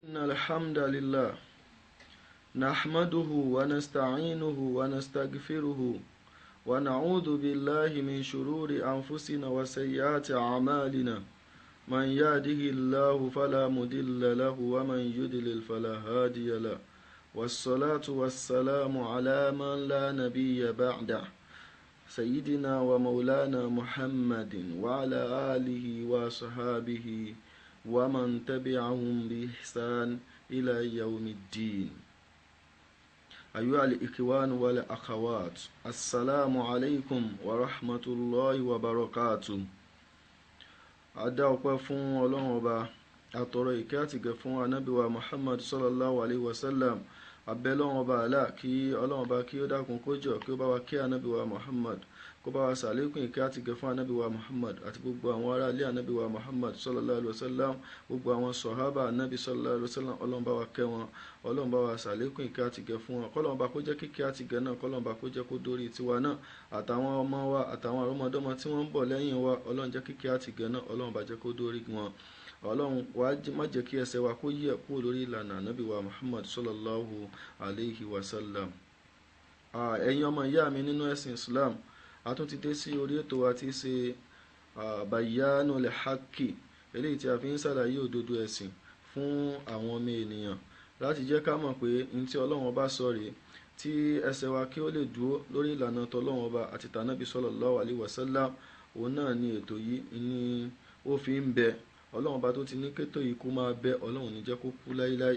إن الحمد لله نحمده ونستعينه ونستغفره ونعوذ بالله من شرور أنفسنا وسيئات أعمالنا من يهده الله فلا مضل له ومن يضلل فلا هادي له والصلاة والسلام على من لا نبي بعده سيدنا ومولانا محمد وعلى آله وصحابه ومن تبعهم بإحسان إلى يوم الدين. أيها الإخوان والأخوات، السلام عليكم ورحمة الله وبركاته. A dá ọpẹ́ fún Ọlọ́run Ọba, àtọ̀rọ̀ ìkẹ́ àtìgẹ̀ fún Ànábì wa Muhammad sallallahu alayhi wa sallam. Abẹ́lọ́run Ọba àlá kí Ọlọ́run Ọba kí ó dákun kó jọ kí ó bá wa kí Ànábì wa Muhammad, kó bá wa sàlékún ìkẹ́ àtìgẹ̀ fún Ànábì wa Muhammad àti gbogbo àwọn ará ilé Ànábì wa Muhammad sallallahu alayhi wa sallam, gbogbo àwọn sọ̀hábà Ànábì sallallahu alayhi wa sallam. Ọlọ́run bá wa kẹ́ wọn, Ọlọ́run bá wa sàlékún ìkẹ́ àtìgẹ̀ fún wọn, kọ́lọ́run bá kó jẹ́ kíkẹ́ àtìgẹ̀ náà, kọ́lọ́run bá kó jẹ́ kó dórí tiwa náà àtàwọn ọmọ wa àtàwọn àrọ́mọdọ́mọ tí wọ́n ń bọ̀ lẹ́yìn wa. Ọlọ́run jẹ́ kíkẹ́ àtìgẹ̀ náà, Ọlọ́run bá jẹ́ kó dórí wọn. Ọlọ́run wá má jẹ́ kí ẹsẹ̀ wa kó yẹ̀ kúrò lórí ìlànà Ànábì wa Muhammad sallallahu alayhi wa sallam. Ẹ̀yin ọmọ ìyá mi nínú ẹ̀sìn Islam, a tún ti dé sí orí ètò wa tí í ṣe Bayanul Haqqi, eléyìí tí a fi ń ṣàlàyé òdodo ẹ̀sìn fún àwọn ọmọ ènìyàn láti jẹ́ ká mọ̀ pé n tí Ọlọ́run Ọba sọ rèé, tí ẹsẹ̀ wa kí ó lè dúró lórí ìlànà tọlọ́run Ọba àti tànábì sallallahu alayhi wa sallam. Òun náà ni ètò yìí ni ó fi ń bẹ. Ọlọ́run Ọba tó ti ní kétò yìí kó máa bẹ, Ọlọ́run ní jẹ́ kó kú láíláí.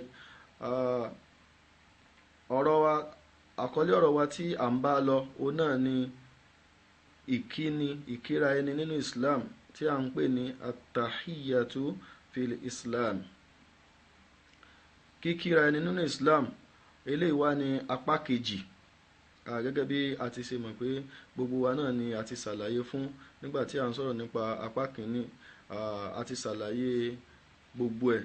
Ọ̀rọ̀ wa, àkọlé ọ̀rọ̀ wa tí à ń bá lọ, òun náà ni ìkíni, ìkíra ẹni nínú Islam tí à ń pè ní atahiyatu fil Islam. Kíkíra ẹni nínú Islam eléyìí wá ní apá kejì. Gẹ́gẹ́ bí a ti ṣe mọ̀ pé gbogbo wa náà ni a ti ṣàlàyé fún nígbà tí à ń sọ̀rọ̀ nípa apá kìíní, a ti ṣàlàyé gbogbo ẹ̀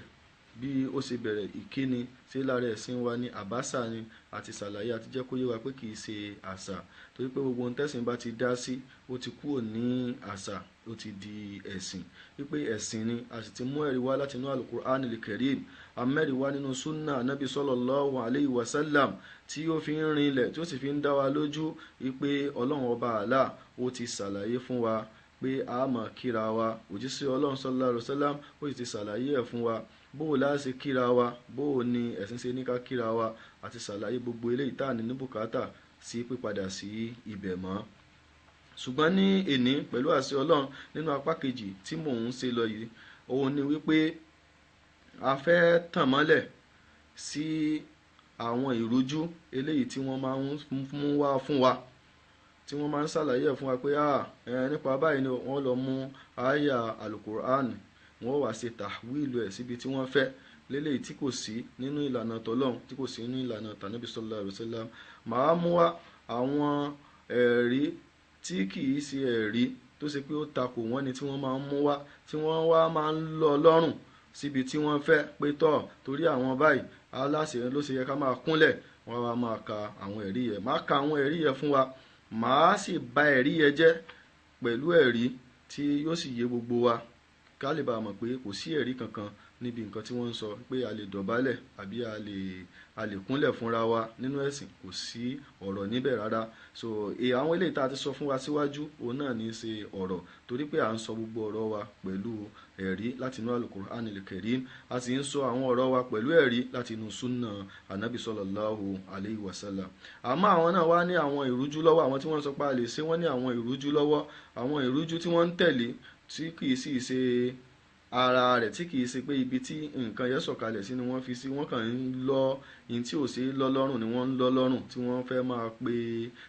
bí ó ṣe bẹ̀rẹ̀. Ìkíni sí lára ẹ̀sìn wa ní àbáṣà ni a ti ṣàlàyé, a ti jẹ́ kó yé wa pé kì í ṣe àṣà, torí pé gbogbo ohun tẹ́sìn bá ti dá sí, ó ti kúrò ní àṣà, ó ti di ẹ̀sìn, wípé ẹ̀sìn ni. A sì ti mú ẹ̀rí wá láti inú Al-Qur'anil Karim, amẹ́rí wá nínú súnà Ànábì sallallahu alayhi wa sallam tí ó fi ń rinlẹ̀, tí ó sì fi ń dá wa lójú wípé Ọlọ́run Ọba àlá ó ti ṣàlàyé fún wa pé a máa kíra wa. Òjíṣẹ́ Ọlọ́run sallallahu alayhi wa sallam ó sì ti ṣàlàyé ẹ̀ fún wa bó o láṣẹ kíra wa, bó o ní ẹ̀sìn ṣe ní ká kíra wa, àti ṣàlàyé gbogbo eléyìí tá à ní ní bùkátà sí pípadà sí ibẹ̀ mọ́. Ṣùgbọ́n ní èní pẹ̀lú àṣẹ Ọlọ́run nínú apá kejì tí mò ń ṣe lọ yìí, òun ni wípé a fẹ́ tàn mọ́lẹ̀ sí àwọn ìrújú eléyìí tí wọ́n máa ń mú wá fún wa, tí wọ́n máa ń ṣàlàyé ẹ̀ fún wa pé nípa báyìí ni wọ́n lọ mú àyà Al-Qur'an, wọ́n wá ṣe tàwíìlù ẹ̀ síbi tí wọ́n fẹ́, léléyìí tí kò sí nínú ìlànà tọlọ́run, tí kò sí nínú ìlànà tànábì sallallahu alaihi wasallam. Màá mú wá àwọn ẹ̀rí tí kì í ṣe ẹ̀rí tó ṣe pé ó takò wọ́n ni tí wọ́n máa ń mú wá, tí wọ́n wá máa ń lọ lọ́rùn síbi tí wọ́n fẹ́ pé tọ́ torí àwọn báyìí aláṣẹ ló ṣe yẹ ká máa kúnlẹ̀. Wọ́n wá máa ka àwọn ẹ̀rí yẹn, máa ka àwọn ẹ̀rí yẹn fún wa, màá sì ba ẹ̀rí yẹn jẹ́ pẹ̀lú ẹ̀rí tí yóò sì yé gbogbo wa, ká lè bá mọ̀ pé kò sí ẹ̀rí kankan níbi nǹkan tí wọ́n ń sọ pé a lè dọ̀bálẹ̀ àbí a lè kúnlẹ̀ fúnra wa nínú ẹ̀sìn. Kò sí ọ̀rọ̀ níbẹ̀ rárá. So àwọn eléyìí tá a ti sọ fún wa síwájú, òun náà ní í ṣe ọ̀rọ̀, torí pé à ń sọ gbogbo ọ̀rọ̀ wa pẹ̀lú ẹ̀rí láti inú Al-Qur'anil Karim, a sì ń sọ àwọn ọ̀rọ̀ wa pẹ̀lú ẹ̀rí láti inú súnà Ànábì sallallahu alayhi wa sallam. Àmọ́ àwọn náà wá ní àwọn ìrújú lọ́wọ́, àwọn tí wọ́n sọ pé a lè ṣe, wọ́n ní àwọn ìrújú lọ́wọ́, àwọn ìrújú tí wọ́n ń tẹ̀lé tí kì í sì ṣe ara rẹ̀, tí kì í ṣe pé ibi tí nǹkan yẹn sọ̀kalẹ̀ sí ni wọ́n fi sí, wọ́n kàn ń lọ ihun tí ò ṣe é lọ lọ́rùn ni wọ́n ń lọ lọ́rùn, tí wọ́n fẹ́ máa pe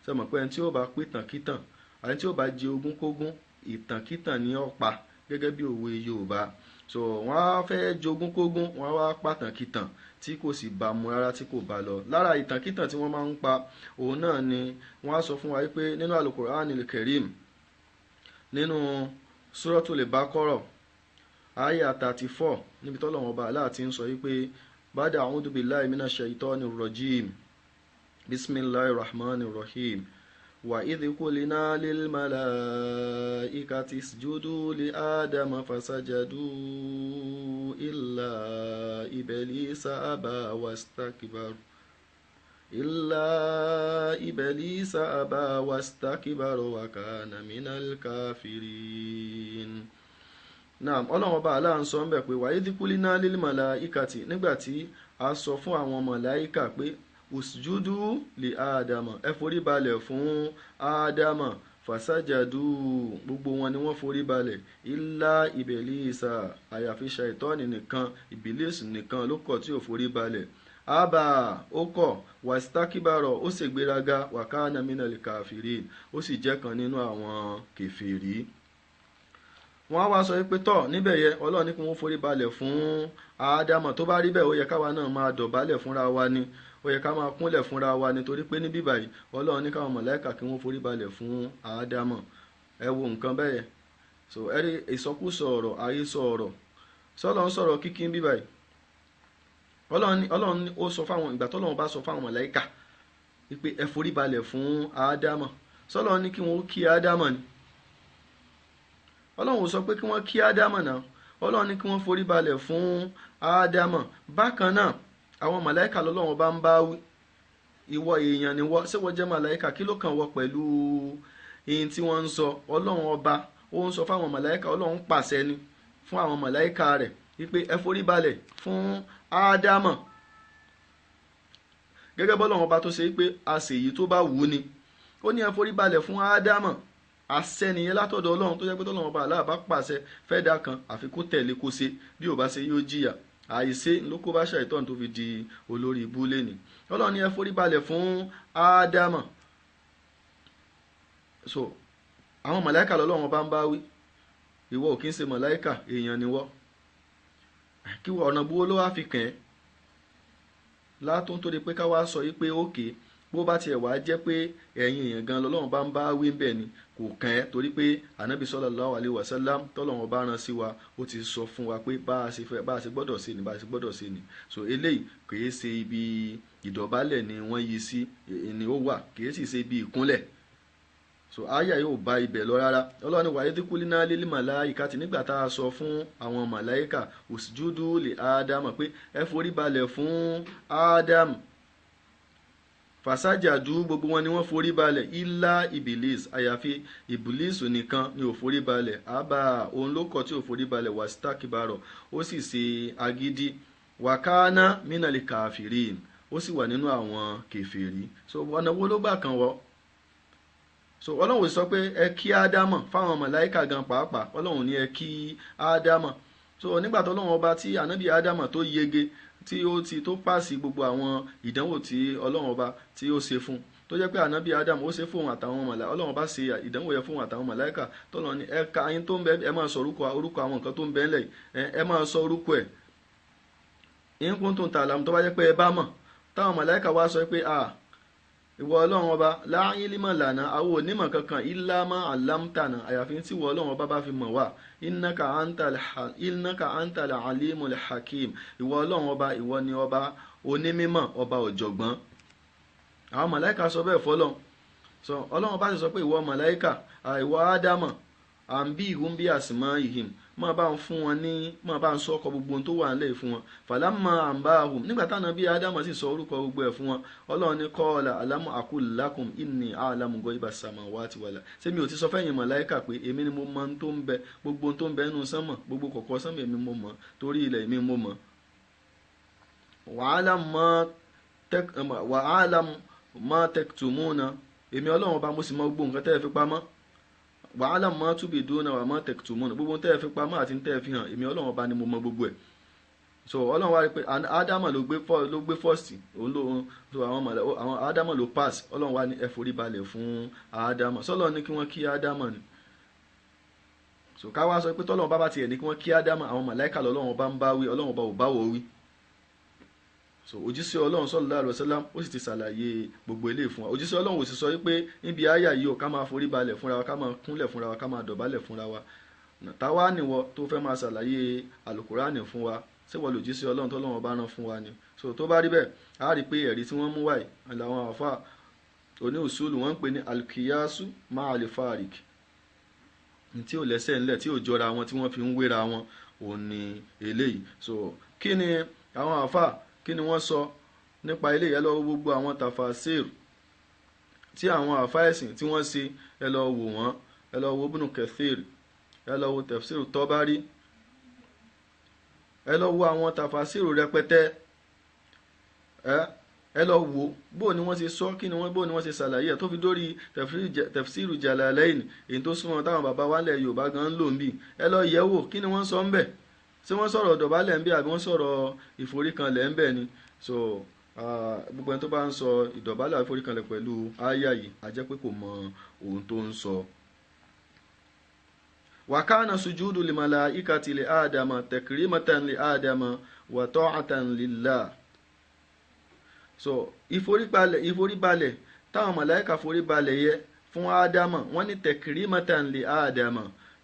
sẹ́mọ̀ pé ẹni tí ó bá pè tànkítàn, ẹni tí ó bá jẹ ogún kógún, ìtànkítàn ni ó pa, gẹ́gẹ́ bí òwe Yorùbá. So wọ́n á fẹ́ jogún kógún, wọ́n á wá pàtàkìtàn tí kò sì bá mu rárá, tí kò bá lọ. Lára ìtànkítàn tí wọ́n máa ń pa, òun náà ni wọ́n á sọ fún wa pé nínú Al-Qur'anil Karim, nínú Suratul Baqarah aya 34, níbi tọ́lọ́run Ọba Allah ti ń sọ wípé bada a'udhu billahi minash shaitanir rajim, bismillahir rahmanir rahim, Wa idh qulna lil malaikati isjudu li Adama fasajadu illa iblisa aba wastakbar illa iblisa aba wastakbar wa kana minal kafirin. Naam, Ọlọ́run ọba Allah ń sọ ń bẹ̀ pé wa idh qulna lil malaikati, nígbà tí a sọ fún àwọn màláíkà pé usjudu li Adama, ẹ forí balẹ̀ fún Adama, fasajadu, gbogbo wọn ni wọ́n forí balẹ̀, illa iblisa, àyàfi ṣàìtọ́ni nìkan, ìbílísì nìkan ló kọ̀ tí ò forí balẹ̀. Aba, ó kọ̀, wastakibaro, ó ṣègbéraga, wa kana minal kafirin, ó sì jẹ́ kan nínú àwọn kèfèrí. Wọ́n á wá sọ pé tọ́ níbẹ̀ yẹ Ọlọ́run ní kí wọ́n forí balẹ̀ fún Ádámọ̀. Tó bá rí bẹ́ẹ̀, ó yẹ káwa náà máa dọ̀bálẹ̀ fúnra wa ni, ó yẹ ká máa kúnlẹ̀ fúnra wa ni, torí pé níbí báyìí Ọlọ́run ní káwọn mọ̀láìkà kí wọ́n forí balẹ̀ fún Ádámọ̀. Ẹ wo nǹkan bẹ́ẹ̀. So ẹ rí ìsọkúsọ ọ̀rọ̀, àhesọ ọ̀rọ̀. Sọ́lọ́ ń sọ̀rọ̀ kíkí níbí báyìí. Ọlọ́run ní ó sọ fáwọn, ìgbà tọ́lọ́run bá sọ fáwọn mọ̀láìkà wípé ẹ forí balẹ̀ fún Ádámọ̀, sọ́lọ́ ní kí wọ́n kí Ádámọ̀ ni. Ọlọ́run ò sọ pé kí wọ́n kí Ádámọ̀ náà, Ọlọ́run ní kí wọ́n forí balẹ̀ fún Ádámọ̀. Bákan náà àwọn màláìkà lọ́lọ́run bá ń bá wí. Ìwọ èèyàn ni wọ́, ṣé wọ́n jẹ́ màláìkà? Kí ló kàn wọ́ pẹ̀lú ihun tí wọ́n ń sọ? Ọlọ́run ọba ó ń sọ fáwọn màláìkà, Ọlọ́run pàṣẹ ni fún àwọn màláìkà rẹ̀ wípé ẹ forí balẹ̀ fún Ádámọ̀. Gẹ́gẹ́ bọ́lọ́run ọba tó ṣe pé a ṣèyí tó bá wù ú ni, ó ní ẹ forí balẹ̀ fún Ádámọ̀. Àṣẹ nìyẹn látọ̀dọ̀ Ọlọ́run, tó jẹ́ pé tọ́lọ́run ọba Allah bá pàṣẹ fẹ́dà kan, àfi kó tẹ̀lé kó ṣe, bí ò bá ṣe yóò jìyà. Àìṣe ló kó bá ṣàìtọ́n tó fi di olórí ibú lẹ́ni. Ọlọ́run ní ẹ forí balẹ̀ fún Ádámọ̀. So àwọn màláìkà lọ́lọ́run bá ń bá wí. Ìwọ ò kí ń ṣe màláìkà, èèyàn ni wọ́. Kí ọ̀nà búwo ló wá fi kàn ẹ́ látún tó di pé ká wá sọ yí pé ókè, bó bá tiẹ̀ wá jẹ́ pé ẹ̀yin èèyàn gan lọ́lọ́run bá ń bá wí ń bẹ̀ ni, kò kàn ẹ́, torí pé ànábì sallallahu alaihi wasallam tọ́lọ́run bá rán sí wa, ó ti sọ fún wa pé bá a ṣe fẹ́, bá a ṣe gbọ́dọ̀ ṣe ni, bá a ṣe gbọ́dọ̀ ṣe ni. So eléyìí kìí ṣe ibi ìdọ̀bálẹ̀ ni wọ́n yí sí ni ó wà, kìí sì ṣe ibi ìkúnlẹ̀. So àyà yóò bá ibẹ̀ lọ rárá. Ọlọ́run wa idh qulna lil malaikati, nígbà tá a sọ fún àwọn màláìkà usjudu li Ádámọ̀ pé ẹ forí balẹ̀ fún Ádámù, fasajadu, gbogbo wọn ni wọ́n forí balẹ̀, illa ibilis, àyàfi ibilis nìkan ni ò forí balẹ̀. Àbá, òun ló kọ̀ tí ò forí balẹ̀, wastakbaro, ó sì ṣe agídí, wakana minal kafirin, ó sì wà nínú àwọn kèfèrí. So ọ̀nà wo ló gbà kan wọ́? So Ọlọ́run sọ pé ẹ kí Ádámọ̀ fáwọn màláìkà gan pàápàá, Ọlọ́run ní ẹ kí Ádámọ̀. So nígbà tó Ọlọ́run ọba tí ànábì Ádámọ̀ tó yege, tí ó ti tó pàṣẹ gbogbo àwọn ìdánwò tí Ọlọ́run ọba tí ó ṣe fún, tó jẹ́ pé ànábì Ádámù ó ṣe fóun àtàwọn màláíkà, Ọlọ́run ọba ṣe ìdánwò yẹn fóun àtàwọn màláíkà, tọ́lọ́ ní ẹ ka ayín tó ń bẹ, ẹ máa sọ orúkọ àwọn nǹkan tó ń bẹ ńlẹ̀, ẹ máa sọ orúkọ ẹ̀ in kuntum ta'lamun, tó bá jẹ́ pé ẹ bá mọ̀. Táwọn màláíkà wá sọ pé à ìwọ Ọlọ́run ọba la ilma lana, àwọn onímọ̀ kankan, illa ma allamtana, àyàfi tí ìwọ Ọlọ́run ọba bá fi mọ̀ wá, innaka antal alimul hakim, ìwọ Ọlọ́run ọba ìwọ ni ọba onímọ̀, ọba ọ̀jọ̀gbọ́n. Àwọn màláìka sọ bẹ́ẹ̀ fọlọ́n. So Ọlọ́run bá sì sọ pé ìwọ màláìka, ìwọ Ádámọ̀, àǹbí ìhun bí àsìmọ́ ìhìn, máa bá ń fún wọn ní, máa bá ń sọ ọkọ̀ gbogbo tó wà nílẹ̀ fún wọn. Fàlámà àǹbá ahùn, nígbà táwọn bí Ádámọ̀ sì sọ orúkọ gbogbo ẹ̀ fún wọn, Ọlọ́run ní kọ́ọ̀là alámù àkúlákùn inni àlámù gọ́ ibà sàmà wá ti wàlà. Ṣé mi ò ti sọ fẹ́yìn màláìkà pé èmi ni mo mọ ohun tó ń bẹ, gbogbo ohun tó ń bẹ nínú sánmọ̀, gbogbo kọ̀kọ̀ sánmọ̀ èmi mo mọ̀, torí ilẹ̀ èmi mo mọ̀. Wàhálà má tẹkùtùmúnà, èmi Ọlọ́run ọba mo sì mọ gbogbo nǹkan tẹ́ ẹ fi pamọ́. Wàhálà mọ́ túbì dúnà wà mọ́ tẹ̀kùtùmọ́nà, gbogbo tẹ́ ẹ fi pamọ́ àti tẹ́ ẹ fi hàn, èmi Ọlọ́run ọba ni mo mọ gbogbo ẹ̀. So Ọlọ́run wá rí pé Ádámọ̀ ló gbé first, òun ló so àwọn Ádámọ̀ ló pass. Ọlọ́run wá ní ẹ forí balẹ̀ fún Ádámọ̀. Sọlọ́ ní kí wọ́n kí Ádámọ̀ ni. So ká wá sọ pé tọ́lọ́run bá bá tiẹ̀ ní kí wọ́n kí Ádámọ̀, àwọn màláìkà lọ́lọ́run ọba ń bá wí, Ọlọ́run ọba ò bá wọ wí. So òjíṣẹ́ Ọlọ́run sallallahu alaihi wasallam ó sì ti ṣàlàyé gbogbo eléyìí fún wa. Òjíṣẹ́ Ọlọ́run ò sì sọ wípé níbi àyà yìí ó ká máa forí balẹ̀ fúnra wa, ká máa kúnlẹ̀ fúnra wa, ká máa dọ̀bálẹ̀ fúnra wa. Táwa nìwọ tó fẹ́ máa ṣàlàyé àlùkùránì fún wa, ṣé wọ́n lòjíṣẹ́ Ọlọ́run tọ́lọ́run bá rán fún wa ni? So tó bá rí bẹ́ẹ̀, a rí pé ẹ̀rí tí wọ́n mú wáyìí làwọn àfáà oní usulu wọ́n ń pè ní alkiyasu ma'al farik, tí ò lẹ́sẹ̀ ńlẹ̀, tí ò jọra wọn, tí wọ́n fi ń wéra wọn, òun ni eléyìí. So kí ni àwọn àfà, kí ni wọ́n sọ nípa eléyìí? Ẹ lọ wo gbogbo àwọn tafasir tí àwọn àfà ẹ̀sìn tí wọ́n ṣe, ẹ lọ wò wọ́n, ẹ lọ wo Ibn Kathir, ẹ lọ wo tafsir Tabari, ẹ lọ wo àwọn tafasir rẹpẹtẹ, ẹ lọ wo bó ni wọ́n ṣe sọ, kí ni wọ́n, bó ni wọ́n ṣe ṣàlàyé ẹ̀ tó fi dórí tafsiru Jalalain, èyí tó súnmọ́ táwọn bàbá wa lẹ̀ Yorùbá gan ń lò ń bì. Ẹ lọ yẹ̀ wò kí ni wọ́n sọ ń bẹ̀, ṣé wọ́n sọ̀rọ̀ dọ̀bálẹ̀ ń bẹ̀ àbí wọ́n sọ̀rọ̀ ìforíkanlẹ̀ ń bẹ̀ ni? So gbogbo ẹni tó bá ń sọ ìdọ̀bálẹ̀ àbí ìforíkanlẹ̀ pẹ̀lú àyà yìí, a jẹ́ pé kò mọ ohun tó ń sọ. Wa kana sujudu lil malaikati li Adama takrimatan li Adama wa ta'atan lillah. So ìforíbalẹ̀ táwọn màláíkà foríbalẹ̀ yẹ fún Ádámà, wọ́n ní takrimatan li Ádámà,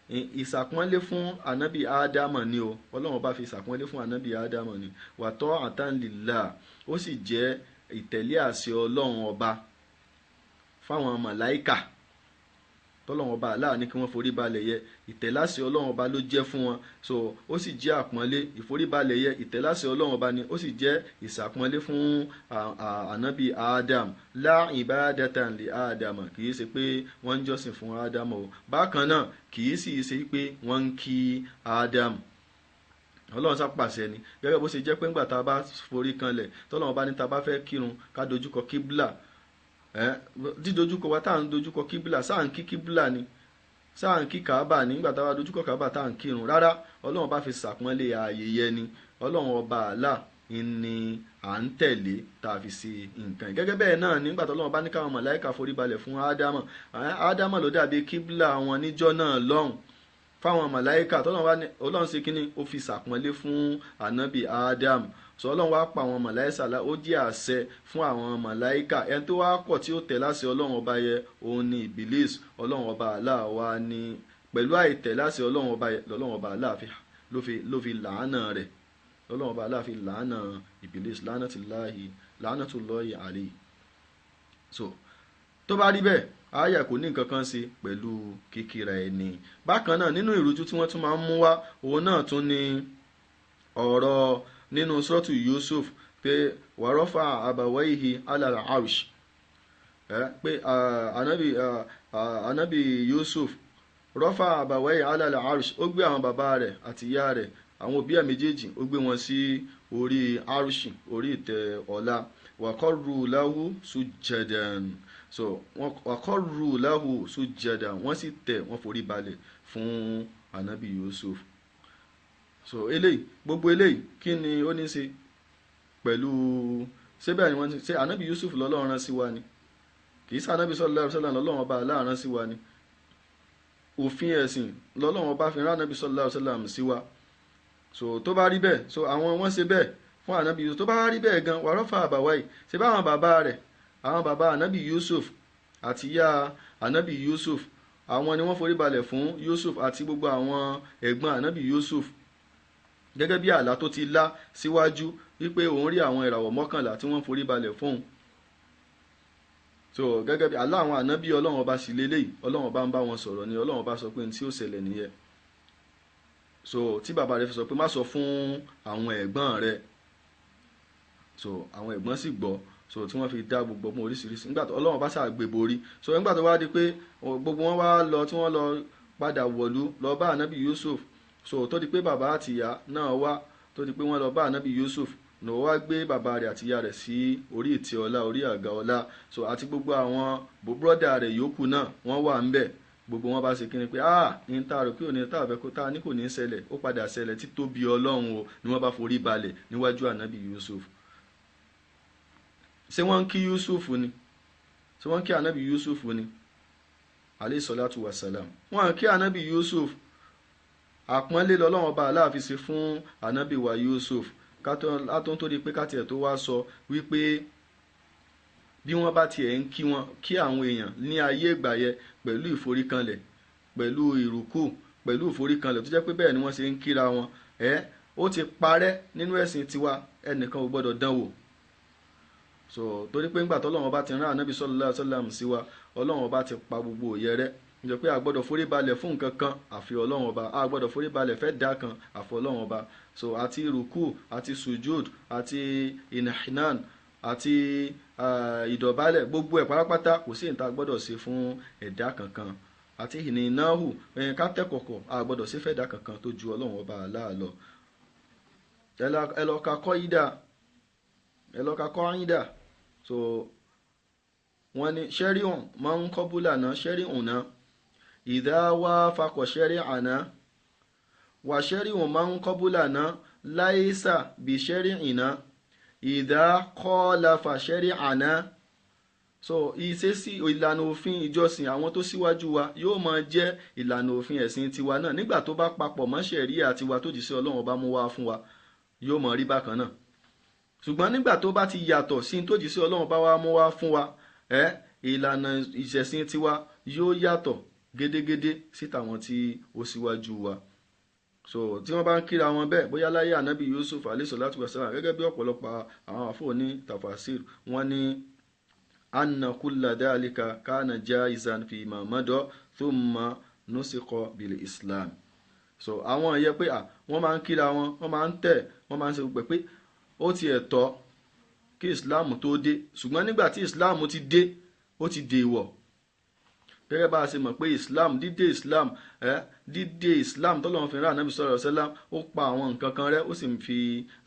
ìsàpọ́nlé fún ànábì Ádámà ni o. Ọlọ́run bá fi ìsàpọ́nlé fún ànábì Ádámà ni, wa ta'atan lillah, ó sì jẹ́ ìtẹ̀lé àṣẹ Ọlọ́run ọba fáwọn màláíkà tọ́lọ́run ọba Allah ní kí wọ́n foríbalẹ̀ yẹ, ìtẹ̀láṣẹ Ọlọ́run ọba ló jẹ́ fún wọn. So ó sì jẹ́ àpọ́nlé, ìforíbalẹ̀ yẹ ìtẹ̀láṣẹ Ọlọ́run ọba ni, ó sì jẹ́ ìsàpọ́nlé fún ànábì Adam. La ibadatan li Adam, kì í ṣe pé wọ́n ń jọ́sìn fún Adam o. Bákan náà kì í sì ṣe pé wọ́n ń kí Adam. Ọlọ́run sá pàṣẹ ni, gẹ́gẹ́ bó ṣe jẹ́ pé ńgbà tá a bá forí kanlẹ̀ tọ́lọ́run bá ní tá a bá fẹ́ kírun ká dojúkọ kíbla. Dídojúkọ wa tá à ń dojúkọ kíbla, sáà ń kí kíbla ni, sáà ń kí kàábà ní, nígbà tá a bá dojúkọ kàábà tá à ń kírun rárá. Ọlọ́run bá fi ṣàpọ́nlé ààyè yẹn ni, Ọlọ́run ọba Allah ni à ń tẹ̀lé tá a fi ṣe nǹkan yìí. Gẹ́gẹ́ bẹ́ẹ̀ náà nígbà tó Ọlọ́run bá ní káwọn màláíkà forí balẹ̀ fún Ádámà, Ádámà ló dàbí kíbla wọn níjọ́ náà lọ́hùn fáwọn màláíkà. Tọ́lọ́run bá ní Ọlọ́run ṣe kínní, ó fi ṣàpọ́nlé fún ànábì Ádámù. So Ọlọ́run wá pa àwọn màláíkà, ó jẹ́ àṣẹ fún àwọn màláíkà. Ẹni tó wá kọ̀ tí ó tẹ̀ láṣẹ Ọlọ́run ọba yẹ, òun ni Ìbílísì. Ọlọ́run ọba Allah wá ní pẹ̀lú àìtẹ̀ láṣẹ Ọlọ́run ọba yẹ, lọ́lọ́run ọba Allah ló fi làánà rẹ̀. Ọlọ́run ọba Allah fi làánà Ìbílísì, la'natullahi alayhi. So tó bá rí bẹ́ẹ̀, àyà kò ní nǹkan kan ṣe pẹ̀lú kíkìrà ẹni. Bákan náà nínú ìrújú tí wọ́n tún máa ń mú wá, òun náà tún ní ọ̀rọ̀ nínú sọ́ọ̀tù Yusuf pé wàrọ́fà àbàwẹ́yìí alal arsh, pé anabi Yusuf rọ́fà àbàwẹ́yìí alal arsh, ó gbé àwọn bàbá rẹ̀ àti ìyá rẹ̀, àwọn òbí ẹ̀ méjèèjì, ó gbé wọn sí orí arsh, orí ìtẹ́ ọlá. Wàkọ́rù lahu sujjadan, so wàkọ́rù lahu sujjadan, wọ́n sì tẹ̀, wọ́n forí balẹ̀ fún anabi Yusuf. So eléyìí, gbogbo eléyìí kí ni ó ní ṣe pẹ̀lú ṣé bẹ́ẹ̀ ni wọ́n ti ṣe anabi Yusuf lọ́lọ́run rán sí wa ni? Kì í ṣe anabi sallallahu alaihi wasallam lọ́lọ́run ọba Allah rán sí wa ni. Òfin ẹ̀sìn lọ́lọ́run ọba fi rán anabi sallallahu alaihi wasallam sí wa. So tó bá rí bẹ́ẹ̀, so àwọn wọ́n ṣe bẹ́ẹ̀ fún anabi Yusuf. Tó bá rí bẹ́ẹ̀ gan, wàrọ́fà àbàwáyì, ṣe bá àwọn bàbá rẹ̀, àwọn bàbá anabi Yusuf àti ìyá anabi Yusuf, àwọn ni wọ́n forí balẹ̀ fún Yusuf àti gbogbo àwọn ẹ̀gbọ́n anabi Yusuf, gẹ́gẹ́ bí àlá tó ti lá síwájú wípé òun rí àwọn ìràwọ̀ 11 tí wọ́n forí balẹ̀ fún un. So gẹ́gẹ́ bí àlá àwọn ànábì Ọlọ́run ọba sì lélẹ́yìí, Ọlọ́run ọba ń bá wọn sọ̀rọ̀ ni, Ọlọ́run ọba sọ pé ní tí ó ṣẹlẹ̀ nìyẹn. So tí bàbá rẹ̀ fi sọ pé má sọ fún àwọn ẹ̀gbọ́n rẹ̀, so àwọn ẹ̀gbọ́n sì gbọ́, so tí wọ́n fi dá gbogbo ọmọ oríṣiríṣi nígbà tó Ọlọ́run ọba ṣàgbé borí. So nígbà tó wá di pé gbogbo wọn wá lọ, tí wọ́n lọ padà wọ̀lú lọ bá ànábì Yusuf, so tó di pé bàbá àti ìyá náà wá, tó di pé wọ́n lọ bá ànábì Yusuf, nù wá gbé bàbá rẹ̀ àti ìyá rẹ̀ sí orí ìtẹ́ ọlá, orí àga ọlá. So àti gbogbo àwọn bródà rẹ̀ yòókù náà wọ́n wà ń bẹ̀. Gbogbo wọn bá ṣe kíni pé ní ta rò pé òní tá a fẹ́ kó tá a ní kò ní ṣẹlẹ̀, ó padà ṣẹlẹ̀, títóbi Ọlọ́run o, ni wọ́n bá forí balẹ̀ níwájú ànábì Yusuf. Ṣé wọ́n ń kí Yusuf ni? Ṣé wọ́n ń kí ànábì Yusuf ni? Alayhi salatu wa salam. Wọ́n ń kí ànábì Yusuf. Àpọ́nlé lọ́lọ́run ọba Allah fi ṣe fún ànábì wa Yusuf. Kátó tó di pé káti ẹ̀ tó wá sọ wípé bí wọ́n bá tiẹ̀ ń kí wọn, kí àwọn èèyàn ní ayé ìgbà yẹn pẹ̀lú ìforíkanlẹ̀, pẹ̀lú ìrùkù, pẹ̀lú ìforíkanlẹ̀, tó jẹ́ pé bẹ́ẹ̀ ni wọ́n ṣe ń kíra wọn. Ó ti parẹ́ nínú ẹ̀sìn tiwa, ẹnìkan ò gbọ́dọ̀ dán wò. So torí pé ńgbà tọ́lọ́run ọba ti rán ànábì sallallahu alaihi wasallam sí wa, Ọlọ́run ọba ti pa gbogbo òye rẹ́. Ǹjẹ́ pé a gbọ́dọ̀ forí balẹ̀ fún nǹkan kan àfi Ọlọ́run ọba, a gbọ́dọ̀ forí balẹ̀ fẹ́ dá kan àfi Ọlọ́run ọba. So àti rùkú àti sujud àti ìnàhìnàn àti ìdọ̀bálẹ̀, gbogbo ẹ̀ pátápátá kò sí ìta gbọ́dọ̀ ṣe fún ẹ̀dá kankan. Àti ìnìnáhù ká tẹ́kọ̀kọ̀, a gbọ́dọ̀ ṣe fẹ́ dá kankan tó ju Ọlọ́run ọba Allah lọ. Ẹ lọ ka kọ́ídà, ẹ lọ ka kọ́ídà. So wọ́n ní ṣẹ́ríhùn máa ń kọ́búlà náà, ṣẹ́ríhùn náà ìdá wá fakọ̀ ṣẹ́rí àná, wà ṣẹ́ríhùn máa ń kọ́búlà náà láìsà bí ṣẹ́rí ìná, ìdá kọ́ọ̀lá fà ṣẹ́rí àná. So ìṣesí ìlànà òfin ìjọsìn àwọn tó síwájú wa yóò máa jẹ́ ìlànà òfin ẹ̀sìn tiwa náà nígbà tó bá papọ̀ mọ́ ṣẹ̀ríà tiwa tó jì sí Ọlọ́run bá mú wá fún wa, yóò máa rí bákan náà. Ṣùgbọ́n nígbà tó bá ti yàtọ̀ sí tó jì sí Ọlọ́run bá wá mú wá fún wa, ìlànà ìṣẹ̀sìn tiwa yóò yàtọ̀ gédégédé sí tàwọn tí ó síwájú wa. So tí wọ́n bá ń kíra wọn bẹ́ẹ̀, bóyá láyé ànábì Yusuf alayhi salatu wassalam, gẹ́gẹ́ bí ọ̀pọ̀lọpọ̀ àwọn àfọ̀ ní tafasir, wọ́n ní anna kulla dhalika kana jaizan fi ma mada thumma nusikha bil Islam. So àwọn yẹ pé wọ́n máa ń kíra wọn, wọ́n máa ń tẹ̀, wọ́n máa ń ṣe pé ó ti ẹ̀ tọ́ kí Islam tó dé, ṣùgbọ́n nígbà tí Islam ti dé, ó ti dèèwọ̀. Gẹ́gẹ́ bá a ṣe mọ̀ pé Islam, dídé Islam, dídé Islam tọ́lọ́run fi rán ànábì sallallahu alaihi wasallam, ó pa àwọn nǹkan kan rẹ́, ó sì ń fi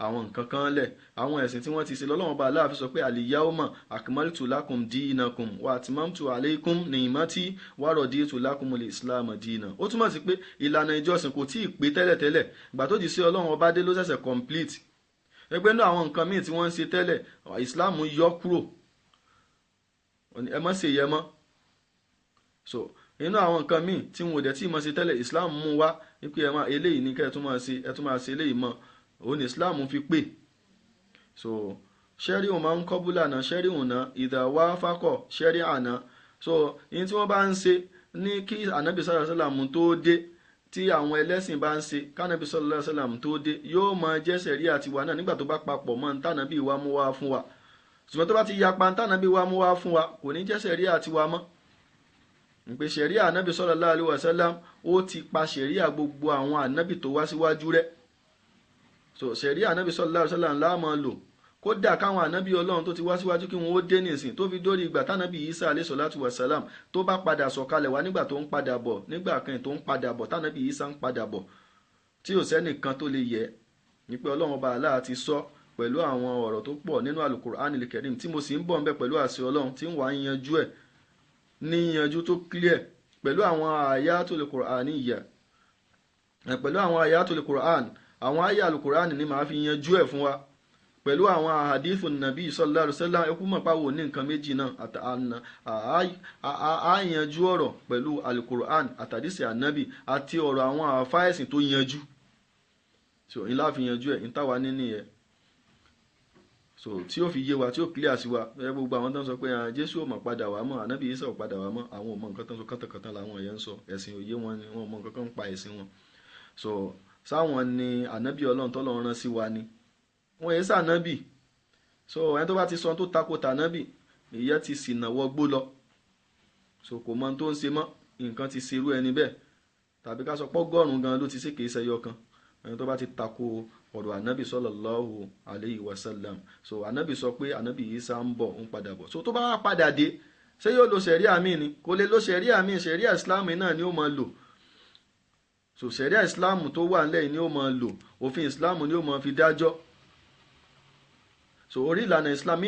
àwọn nǹkan kan lẹ̀. Àwọn ẹ̀sìn tí wọ́n ti ṣe lọ́lọ́run bá Aláàfin sọ pé al-yawma akmaltu lakum dinakum wa atmamtu alaykum ni'mati wa raditu lakumul islam dina. Ó túmọ̀ sí pé ìlànà ìjọsìn kò tí ì pé tẹ́lẹ̀tẹ́lẹ̀, ìgbà tó di sí Ọlọ́run ọba dé ló ṣẹ̀ṣẹ̀ complete. Ẹgbẹ́ náà àwọn nǹkan míì tí wọ́n ń ṣe tẹ́lẹ̀, Islam yọ kúrò, ẹ má ṣe yẹ mọ́. So inú àwọn nǹkan míì tí wọn ò dẹ̀ tí mọ̀ ṣe tẹ́lẹ̀, Islam mú wá wípé ẹ máa eléyìí ní kẹ́ ẹ tún máa ṣe, ẹ tún máa ṣe eléyìí mọ́, òun ni Islam fi pè. So ṣẹ́ríhùn máa ń kọ́búlà náà, ṣẹ́ríhùn náà ìdá wá fákọ̀ ṣẹ́rí àná. So ìyẹn tí wọ́n bá ń ṣe ní kí ànábì sallallahu alaihi wasallam tó dé, tí àwọn ẹlẹ́sìn bá ń ṣe kánábì sallallahu alaihi wasallam tó dé, yóò máa jẹ́ ṣẹ̀ríà tiwa náà nígbà tó bá papọ̀ mọ́ ntànábì wa mú wá fún wa. Ṣùgbọ́n tó bá ti yapa ntànábì wa mú wá fún wa, kò ní jẹ́ ṣẹ̀ríà tiwa mọ́. Pé ṣẹ̀ríà ànábì sallallahu alaihi wasallam ó ti pa ṣẹ̀ríà gbogbo àwọn ànábì tó wá síwájú rẹ̀. So ṣẹ̀ríà ànábì sallallahu alaihi wasallam la máa lò, kódà káwọn ànábì Ọlọ́run tó ti wá síwájú kí wọ́n ó dé nísìn, tó fi dórí ìgbà tánábì Isa alayhi salatu wasalam tó bá padà sọ̀kalẹ̀ wá nígbà tó ń padà bọ̀, nígbà kan tó ń padà bọ̀, tánábì Isa ń padà bọ̀, tí ò sẹ́nìkan tó lè yẹ ní pé Ọlọ́run ọba Allah ti sọ pẹ̀lú àwọn ọ̀rọ̀ tó pọ̀ nínú Al-Qur'anil Karim, tí mo sì ń bọ̀ ńbẹ̀ pẹ̀lú àṣẹ Ọlọ́run tí ń wà ń yanjú ẹ̀ ní yanjú tó clear pẹ̀lú àwọn ayatul Qur'aniyya, pẹ̀lú àwọn ayatul Qur'an, àwọn ayatul Qur'an ni màá fi yanjú ẹ̀ fún wa pẹ̀lú àwọn ahadithu nàbí sallallahu alaihi wasallam. Ẹkú mọ̀ páwo ní nǹkan méjì náà, á yanjú ọ̀rọ̀ pẹ̀lú al-Qur'an àtàdísì ànábì àti ọ̀rọ̀ àwọn àfáẹ̀sìn tó yanjú. So ńlá fi yanjú ẹ̀ ńtàwa níní ẹ̀, so tí ó fi yé wa, tí ó clear sí wa. Ẹ gbogbo àwọn tó ń sọ pé Jésù ò mọ̀ padà wá mọ́, ànábì Ìsá ò padà wá mọ́, àwọn ò mọ̀ nǹkan tó ń sọ, kàntàkàntà làwọn yẹn ń sọ, ẹ̀sìn òye wọn ni, wọn ò mọ̀ nǹkan kan ń pa ẹ̀sìn wọn. So sáwọn ni ànábì Ọlọ́run tọ́lọ́run rán sí wa ni, wọn yẹn sànábì. So ẹni tó bá ti sọ tó tako tànábì, ìyẹn ti ṣìnà wọgbó lọ. So kò mọ tó ń ṣe mọ́, nǹkan ti ṣerú ẹni bẹ́ẹ̀, tàbí ká sọ pọ́gọ́rùn gan ló ti ṣe, kìí ṣẹyọ kan. Ẹni tó bá ti tako ọ̀rọ̀ ànábì sallallahu alayhi wa sallam. So ànábì sọ pé ànábì Ìsá ń bọ̀, ń padà bọ̀. So tó bá wá padà dé, ṣé yóò lo ṣẹ̀ríà míì ni? Kò lè lo ṣẹ̀ríà míì, ṣẹ̀ríà ìsìláàmù náà ni ó máa lò. So ṣẹ̀ríà ìsìláàmù tó wà nílẹ̀ ni ó máa lò, òfin ìsìláàmù ni ó máa fi dájọ́. So orí ìlànà islam,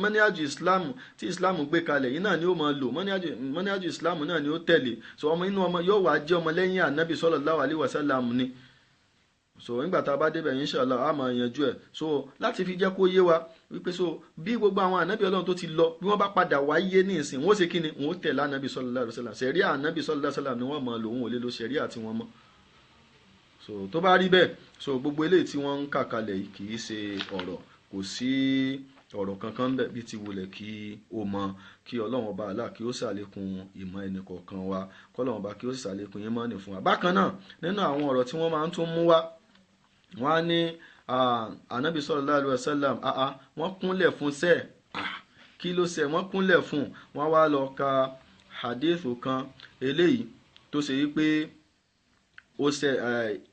mọ́níájú islam tí islam gbé kalẹ̀ yìí náà ni ó máa lò, mọ́níájú islam náà ni ó tẹ̀lé. So ọmọ inú ọmọ yóò wá jẹ́ ọmọ lẹ́yìn ànábì sallallahu alaihi wasallam ni. So nígbà tá a bá débẹ̀ inshallah a máa yanjú ẹ̀. So láti fi jẹ́ kó yé wa wípé so bí gbogbo àwọn ànábì Ọlọ́run tó ti lọ, bí wọ́n bá padà wáyé ní ìsìn, wọ́n ṣe kí ni? Wọ́n tẹ̀lé ànábì sallallahu alaihi wasallam. Ṣẹ̀ríà ànábì sallallahu alaihi wasallam ni wọ́n máa lò, wọn ò lè lo ṣẹ̀ríà tí wọ́n mọ̀. So tó bá rí bẹ́ẹ̀, so gbogbo eléyìí tí wọ́n ń kà kalẹ̀ yìí kì í ṣe ọ̀rọ̀, kò sí ọ̀rọ̀ kankan bẹ́ẹ̀ bí ti wulẹ̀ kí o mọ̀. Kí Ọlọ́run ọba Allah kí ó ṣàlékún ìmọ̀ ẹnì kọ̀ọ̀kan wa, kọ́lọ́run ọba kí ó ṣàlékún ìmọ̀ọ́nì fún wa. Bákan náà nínú àwọn ọ̀rọ̀ tí wọ́n máa ń tún mú wá, wọ́n á ní ànábì sallallahu alaihi wasallam wọ́n kúnlẹ̀ fún sẹ́ẹ̀. Kí ló ṣe? Wọ́n kúnlẹ̀ fún wọ́n wá lọ ka hadithu kan eléyìí tó ṣe wípé ó ṣe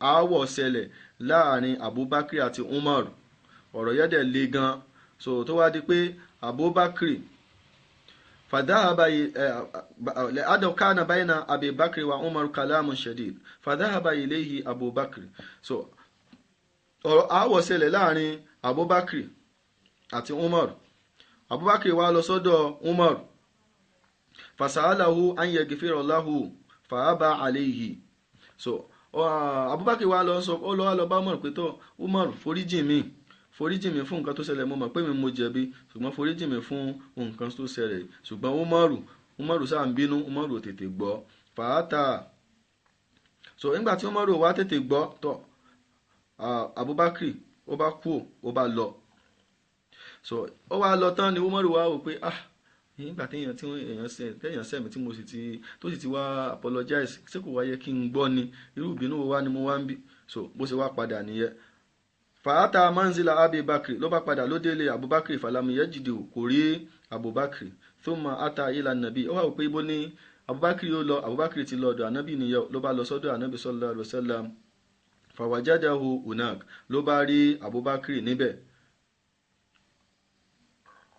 aáwọ̀ ṣẹlẹ̀ láàrin Abubakar àti Umar. Ọ̀rọ̀ yẹn dẹ̀ le gan. So tó wá di pé Abubakar fadhahaba adaw kana bayna Abi Bakr wa Umar kalamun shadid fadhahaba ilayhi Abubakar. So ọ̀rọ̀ aáwọ̀ ṣẹlẹ̀ láàrin Abubakar àti Umar. Abubakar wá lọ sọ́dọ̀ Umar, fasalahu an yaghfira lahu fa'aba alayhi. So Abubakar wá lọ sọ, ó lọ wá lọ bá Umar pé tó, Umar, foríjì mi, foríjì mi fún nǹkan tó ṣẹlẹ̀, mo mọ̀ pé mi mo jẹ̀bi, ṣùgbọ́n foríjì mi fún nǹkan tó ṣẹlẹ̀. Ṣùgbọ́n Umaru sáà ń bínú, Umaru ò tètè gbọ́ fàátà. So nígbà tí Umaru wá tètè gbọ́ tó, Abubakar ó bá kú, ó bá lọ. So ó wá lọ tán ni Umaru wá wò pé ah, nígbà téèyàn tí èèyàn ṣe téèyàn ṣẹ̀ mí tí mo sì ti tó sì ti wá apologize, ṣé kò wá yẹ kí n gbọ́ ni? Irú ìbínú wo wá ni mo wá ń bí? So bó ṣe wá padà nìyẹn. Fàátà manzila Abubakar, ló bá padà ló délé Abubakar, fàlámù yẹjìdì kò rí Abubakar. Thumma ata ila nàbí, ó wà wò pé ibo ni Abubakar ó lọ. Abubakar ti lọ ọ̀dọ̀ ànábì nìyẹn, ló bá lọ sọ́dọ̀ ànábì sallallahu alaihi wasallam. Fàwájádàhu unak, ló bá rí Abubakar níbẹ̀.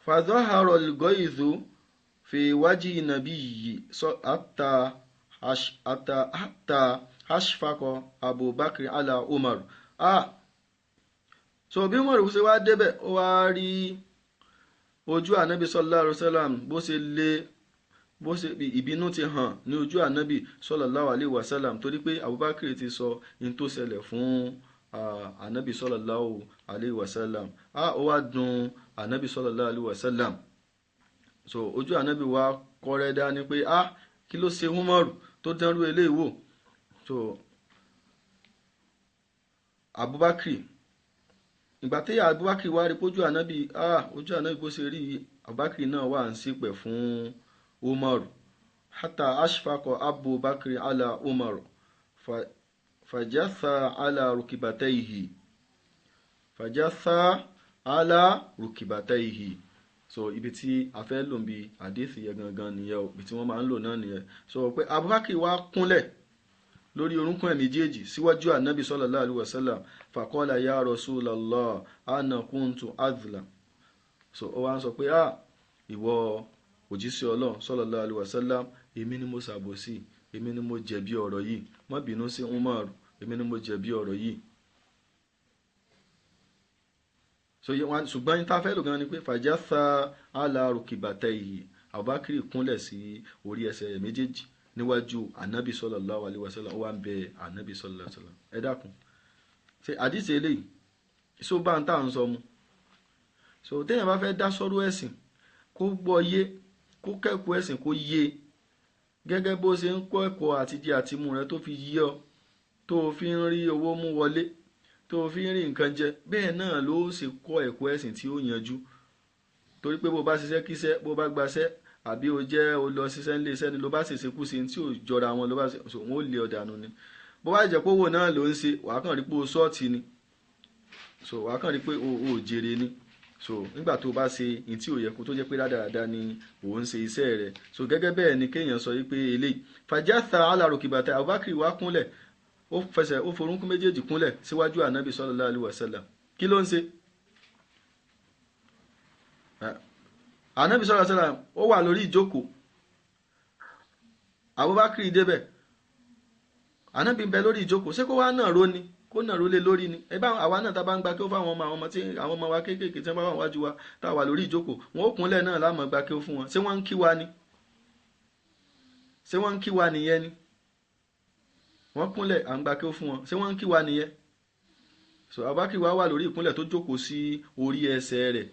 Fàdọ́hàrọ̀ gọ́ìzù fi wájú nàbí yìí àtà ashfakọ Abubakar ala Umar. Ah, so bí Umar ṣe wá débẹ̀, ó wá rí ojú ànábì sallallahu alaihi wasallam bó ṣe lé, bó ṣe ìbínú ti hàn ní ojú ànábì sallallahu alaihi wasallam, torí pé Abubakar ti sọ in tó ṣẹlẹ̀ fún ànábì sallallahu alaihi wasallam. Ah, ó wá dùn ànábì sallallahu alaihi wasallam. So ojú ànábì wa kọ́rẹ́ dání pé ah, kí ló ṣe Umaru tó dánrú eléyìí wò? So Abubakar, ìgbà tí Abubakar wá rí pójú ànábì, ah, ojú ànábì bó ṣe rí, Abubakar náà wà ń ṣìpẹ̀ fún Umaru. Hata ashfaqa Abubakar ala Umaru fajatha ala rukibatayhi, fajatha ala rukibatayhi. So ibi tí a fẹ́ lò ń bi àdéhìí yẹn gangan nìyẹn o, ibi tí wọ́n máa ń lò náà nìyẹn. So pé Abubakar wá kúnlẹ̀ lórí orúnkún ẹ̀ méjèèjì síwájú ànábì sallallahu alaihi wasallam. Faqala ya Rasulallah ana kuntu adla. So ó wá ń sọ pé ah, ìwọ òjíṣẹ́ Ọlọ́run sallallahu alaihi wasallam, èmi ni mo ṣàbòsí, èmi ni mo jẹ̀bi ọ̀rọ̀ yìí, má bínú sí Umar, èmi ni mo jẹ̀bi ọ̀rọ̀ yìí. So ṣùgbọ́n ní tá a fẹ́ lò gan ni pé fàjásá ala rukibatayhi, Abubakar kúnlẹ̀ sí orí ẹsẹ̀ rẹ̀ méjèèjì níwájú ànábì sallallahu alaihi wasallam, ó wá ń bẹ ànábì sallallahu alaihi wasallam. Ẹ dákun, ṣe àdìsí eléyìí ṣó bá ń tà ń sọ mu? So téèyàn bá fẹ́ dá sọ́rọ̀ ẹ̀sìn, kó gbọ́ yé, kó kẹ́kọ̀ọ́ ẹ̀sìn kó yé, gẹ́gẹ́ bó ṣe ń kọ́ ẹ̀kọ́ àtijẹ àtimú rẹ tó fi yé ọ, tó fi ń rí owó mú wọlé, tó fi ń rí nǹkan jẹ, bẹ́ẹ̀ náà ló ṣe kọ́ ẹ̀kọ́ ẹ̀sìn tí ó yanjú. Torí pé bó bá ṣiṣẹ́ kíṣẹ́, bó bá gbaṣẹ́, àbí o jẹ́ o lọ ṣiṣẹ́ nílé iṣẹ́ ni ló bá ṣèṣe kú sí tí ò jọra wọn, ló bá ṣe wọn ó lé ọ dànù ni. Bó bá jẹ́ pé owó náà ló ń ṣe, wàá kàn rí pé o ṣọ́ọ̀tì ni. So wàá kàn rí pé o ò jèrè ni. So nígbà tó bá ṣe ní tí ò yẹ kó tó jẹ́ pé rádaràda ni ò ń ṣe iṣẹ́ rẹ̀. So gẹ́gẹ́ bẹ́ẹ̀ ni kéèyàn sọ wípé eléyìí fàjátà aláròkìbàtà, Abubakar wá kúnlẹ̀, ó fẹsẹ̀ ó forúnkún méjèèjì kúnlẹ̀ síwájú ànábì sallallahu alaihi wasallam. Kí ló ń ṣe? Ànábì sallallahu alaihi wasallam ó wà lórí ìjókòó, Abubakar débẹ̀, ànábì ń bẹ lórí ìjókòó, ṣé kó wá náà ró ni? Kó náà ró lé lórí ni? Ẹ bá àwa náà tá a bá ń gba kí ó fáwọn ọmọ, àwọn ọmọ tí àwọn ọmọ wa kéékèèké tí wọ́n bá wà wájú wa tá a wà lórí ìjókòó, wọn ó kúnlẹ̀ náà láàmú gba kí ó fún wọn. Ṣé wọ́n ń kí wa ni? Ṣé wọ́n ń kí wa nìyẹn ni? Wọ́n kúnlẹ̀ à ń gba kí ó fún wọn, ṣé wọ́n ń kí wa nìyẹn? So Abubakar wa wà lórí ìkúnlẹ̀ tó jókòó sí orí ẹsẹ̀ rẹ̀,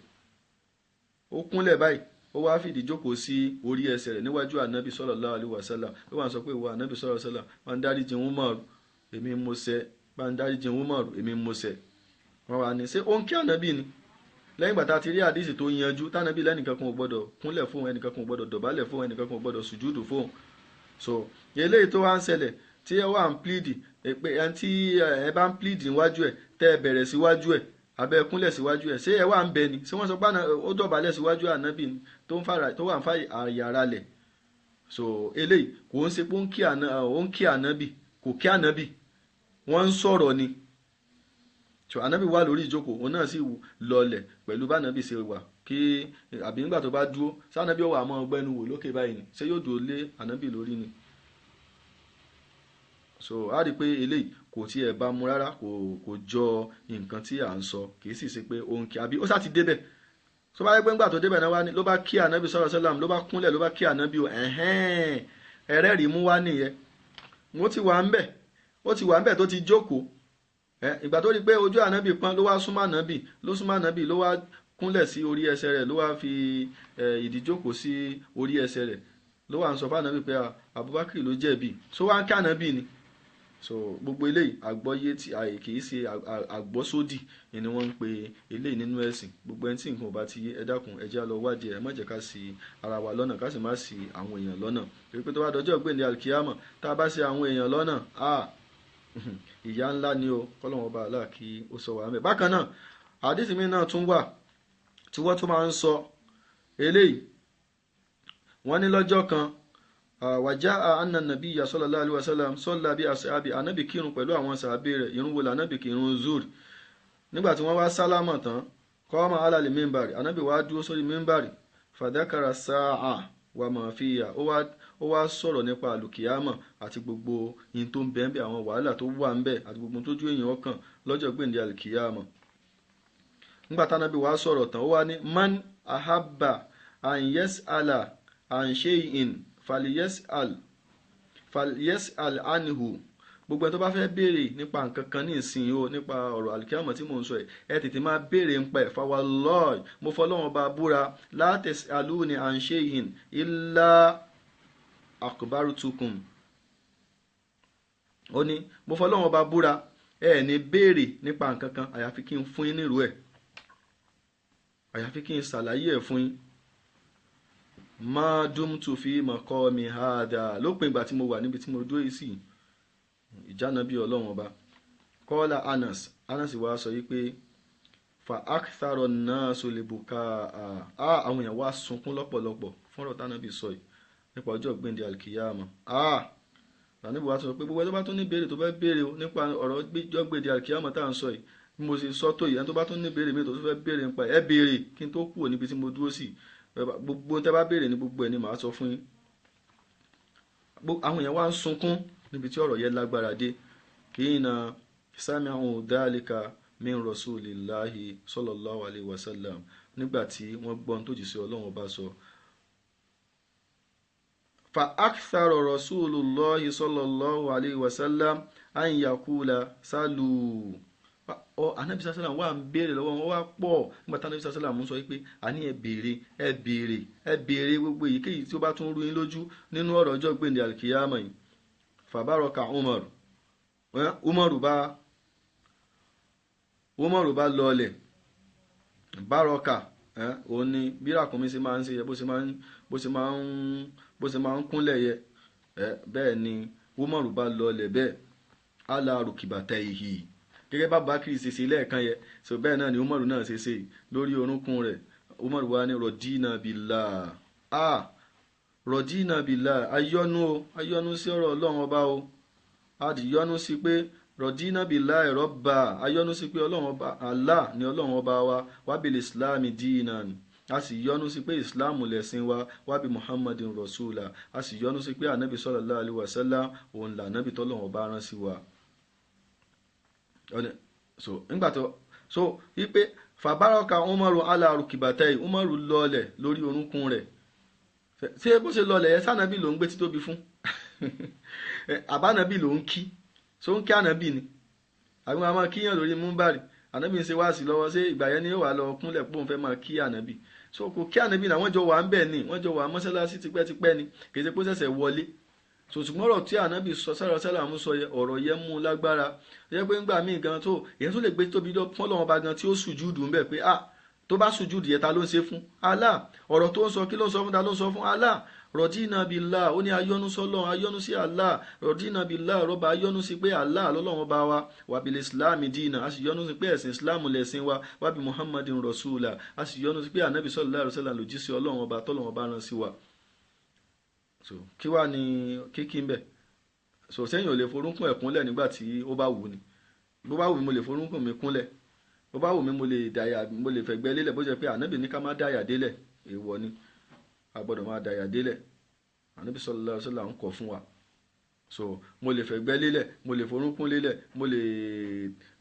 ó kúnlẹ̀ báyìí, ó wá fìdí jókòó sí orí ẹsẹ̀ rẹ̀ níwájú ànábì sallallahu alaihi wasallam. Ó wà ń sọ pé ìwọ ànábì sallallahu alaihi wasallam, bá ń dáríjì Umar, èmi mo ṣẹ̀, bá ń dáríjì Umar, èmi mo ṣẹ̀. Wọ́n wà ní ṣé ó ń kí ànábì ni? Lẹ́yìn ìgbà tá a ti rí àdìsí tó yanjú tànábì lẹ́nìkan kan ò gbọ́dọ̀ kúnlẹ̀ fún, ẹnìkan kan ò gbọ́dọ̀ dọ̀bálẹ̀ fún, ẹnìkan kan ò gbọ́dọ̀ sùjúdù fún. So eléyìí tó wá ń ṣẹlẹ̀ tí ẹ wà ń plead, pé ẹni tí ẹ bá ń plead níwájú ẹ, tẹ́ ẹ bẹ̀rẹ̀ síwájú ẹ, Abẹ́ kúnlẹ̀ síwájú ẹ̀, ṣé ẹ wà ń bẹ ni? Ṣé wọ́n sọ pé ó dọ̀bálẹ̀ síwájú ànábì ni tó wà ń fa àyàrá lẹ̀? So eléyìí kò ń ṣe pé ó ń kí ànábì, kò kí ànábì, wọ́n ń sọ̀rọ̀ ni. So ànábì wà lórí ìjókòó, òun náà sì lọlẹ̀ pẹ̀lú bá ànábì ṣe wà, kí àbí nígbà tó bá dúró sánábì ọwọ́ àmọ́ ọgbẹ́nu wò lókè báyìí ni, ṣé yóò dúró lé ànábì lórí ni? So a rí i pé eléyìí kò tiẹ̀ bá mu rárá, kò jọ nǹkan tí à ń sọ, kì í sì ṣe pé òun kí àbí ó sá ti débẹ̀. Tó bá yẹ pé ńgbà tó débẹ̀ náà wá ní ló bá kí ànábì sallallahu alaihi wasallam, ló bá kúnlẹ̀ ló bá kí ànábì o, ẹ̀hẹ́n, ẹ̀rẹ́rìí mú wá nìyẹn. Ó ti wà ń bẹ̀, ó ti wà ń bẹ̀ tó ti jókòó. Ìgbà tó rí i pé ojú ànábì pọ́n ló wá súnmọ́ ànábì, ló súnmọ́ ànábì, ló wá kúnlẹ̀ sí orí ẹsẹ̀ rẹ̀, ló wá fi ìdíjókòó sí orí ẹsẹ̀ rẹ̀, ló wá ń sọ fún ànábì pé Abubakar ló jẹ̀bi. So wá ń kí ànábì ni. So gbogbo eléyìí àgbọ́yé tí àyè kì í ṣe àgbọ́sódì ni wọ́n ń pe eléyìí nínú ẹ̀sìn. Gbogbo ẹni tí nǹkan ò bá ti yé, ẹ dákun, ẹ jẹ́ á lọ wádìí ẹ, má jẹ́ ká ṣì ara wa lọ́nà, ká sì má ṣì àwọn èèyàn lọ́nà. Torí pé tó bá dọjọ́ gbèǹde alkiyama, tá a bá ṣì àwọn èèyàn lọ́nà, ìyà ńlá ni o, kọ́lọ́hun ọba Allah kí ó sọ wà ń bẹ̀. Bákan náà, àdìsí mi náà tún wà tí wọ́n tún máa ń sọ eléyìí. Wọ́n ní lọ́jọ́ kan, wàjá anna nabiyya sallallahu alaihi wasallam salla bí ashabi, ànábì kírun pẹ̀lú àwọn sàábé rẹ̀. Irun wo lànábì kírun? Zuri. Nígbà tí wọ́n wá sálámà tán, qama ala li mímbàrì, ànábì wá dúró sórí mímbàrì, fadhakara sáà wà mà fiya, ó wá sọ̀rọ̀ nípa àlùkìyámà àti gbogbo ihun tó ń bẹ ń bẹ, àwọn wàhálà tó wà ń bẹ àti gbogbo tójú èèyàn ọkàn lọ́jọ́ gbèǹde àlùkìyámà. Nígbà tánábì wá sọ̀rọ̀ tán, ó wá ní man ahabba an yas'ala an shay'in falyas'al anhu. Gbogbo ẹni tó bá fẹ́ béèrè nípa nǹkan kan ní ìsìn o, nípa ọ̀rọ̀ àlùkìyámà tí mò ń sọ yìí, ẹ tètè máa béèrè ń pẹ̀. Fawallahi, mo fọlọ́run bá búra, la tas'aluni an shay'in illa akhbartukum. Ó ní mo fọlọ́run bá búra, ẹ ní béèrè nípa nǹkan kan àyàfi kí n fún yín nírú ẹ̀, àyàfi kí n ṣàlàyé ẹ̀ fún yín. Ma dumtu fi maqami hada, lópin ìgbà tí mo wà níbi tí mo dúró yìí sí, ìjánu bí ọlọ́run ọba. Kọ́lá Anas, Anas wá sọ yìí pé fa aktharo an-nasu li-bukaa, àwọn èèyàn wá sunkún lọ́pọ̀lọpọ̀ fún ọ̀rọ̀ tánàbí sọ yìí nípa ọjọ́ gbèǹde alkiyama. Ànábì wá sọ pé gbogbo ẹni tó bá tún ní béèrè tó fẹ́ béèrè o nípa ọ̀rọ̀ ọjọ́ gbèǹde alkiyama tá à ń sọ yìí, bí mo ṣe sọ tó yìí, ẹni tó bá tún ní béèrè mi tó tún fẹ́ béèrè nípa ẹ béèrè kí n tó kúrò níbi tí mo dúró sí. Gbogbo tẹ́ bá béèrè ní gbogbo ẹ̀ ni màá sọ fún yín. Àwọn èèyàn wá ń sunkún níbi tí ọ̀rọ̀ yẹn lágbára dé. Hina sami'u dhalika min rasulillahi sallallahu alayhi wa sallam, nígbà tí wọ́n gbọ́n tó jì sí ọlọ́run ọba sọ. Fa akthara rasulullahi sallallahu alayhi wa sallam an yaqula salu. Ànábì sálàm wà ń béèrè lọ́wọ́ wọn, wá pọ̀ nígbà tí Ànábì sálàm ń sọ pé àní ẹ béèrè, ẹ béèrè, ẹ béèrè gbogbo èyíkéyìí tí ó bá tún rú yín lójú nínú ọ̀rọ̀ ọjọ́ gbèǹde alkiyama yìí. Fàbárọ̀kà Umaru, Umaru bá lọlẹ̀. Bárọ̀kà òun ni bí ràkúnmí ṣe máa ń ṣe yẹ, bó ṣe máa ń kúnlẹ̀ yẹ, bẹ́ẹ̀ ni Umaru bá lọlẹ̀ bẹ́ẹ̀, ala rukibatayhi, gẹ́gẹ́ bá Bakri ṣe ṣe lẹ́ẹ̀kan yẹ, so bẹ́ẹ̀ náà ni Umaru náà ṣe ṣe lórí orúnkún rẹ̀. Umaru wá ní rọ̀dínà billah, rọ̀dínà billah, ayọ́nú o, ayọ́nú sí ọ̀rọ̀ ọlọ́run ọba o, adìyọ́nú sí pé rọ̀dínà billah rabba, ayọ́nú sí pé ọlọ́run ọba Allah ni ọlọ́run ọba wa, wábìlì islam dinan, a sì yọ́nú sí pé islam lẹ̀sìn wa, wábì muhammadin rasula, a sì yọ́nú sí pé anabi sallallahu alaihi wasallam òun là anabi tọ́lọ́run ọba rán sí wa. So nígbà tó so wípé fàbárọ̀kà Umaru ala rukibatayhi, Umaru lọlẹ̀ lórí orúnkún rẹ̀. Ṣé bó ṣe lọlẹ̀ yẹn sànàbí ló ń gbé títóbi fún? Àbánàbí ló ń kí, so ń kí ànàbí ni? Àbí wọn a máa kíyàn lórí múbàrì, ànàbí ń ṣe wáàsí lọ́wọ́, ṣé ìgbà yẹn ni yóò wá lọ kúnlẹ̀ pé òun fẹ́ máa kí ànàbí? So kò kí ànàbí náà, wọ́n jọ wà ń bẹ̀ ni, wọ́n jọ wà mọ́sálásí tipẹ́tipẹ́ ni, kì í ṣe pé ó ṣẹ̀ṣẹ̀ wọlé. So ṣùgbọ́n ọ̀rọ̀ tí ànábì sọ sára sálàmù sọ yẹ, ọ̀rọ̀ yẹn mú lágbára. Yẹ pé ńgbà míì gan tó èyàn tó lè gbé tóbi lọ fún Ọlọ́run ọba gan tí ó sùjúdù ńbẹ̀ pé ah Tó bá sùjúdù yẹn, ta ló ń ṣe fún? Allah. Ọ̀rọ̀ tó ń sọ, kí ló ń sọ fún? Ta ló ń sọ fún? Allah. Rọ̀dínà billah, ó ní ayọ́nú sọ́lọ́run, ayọ́nú sí Allah. Rọ̀dínà billah rọ́bà, ayọ́nú sí pé Allah lọ́lọ́run bá wa. Wàbílẹ̀ islam dínà, a sì yọ́nú sí pé ẹ̀sìn islam lẹ̀sìn wa. Wàbí muhammadin rasula, a sì yọ́nú sí pé anabi sallallahu alaihi wasallam lòjíṣẹ́ Ọlọ́run ọba tọ́lọ́run ọba rán sí wa. So kí wàá ní kíkí ń bẹ̀? So sẹ́yìn ò lè forúnkún ẹ̀ kúnlẹ̀ nígbà tí ó bá wù ni. Bó bá wù mí mo lè forúnkún mi kúnlẹ̀, bó bá wù mí mo lè dàyà, mo lè fẹ̀gbẹ́ lélẹ̀. Bó ṣe pé ànábì ní ká má dàyà délẹ̀, èèwọ̀ ni, a gbọ́dọ̀ máa dàyà délẹ̀. Ànábì sallallahu alaihi wasallam ń kọ̀ fún wa. So mo lè fẹ̀gbẹ́ lélẹ̀, mo lè forúnkún lélẹ̀,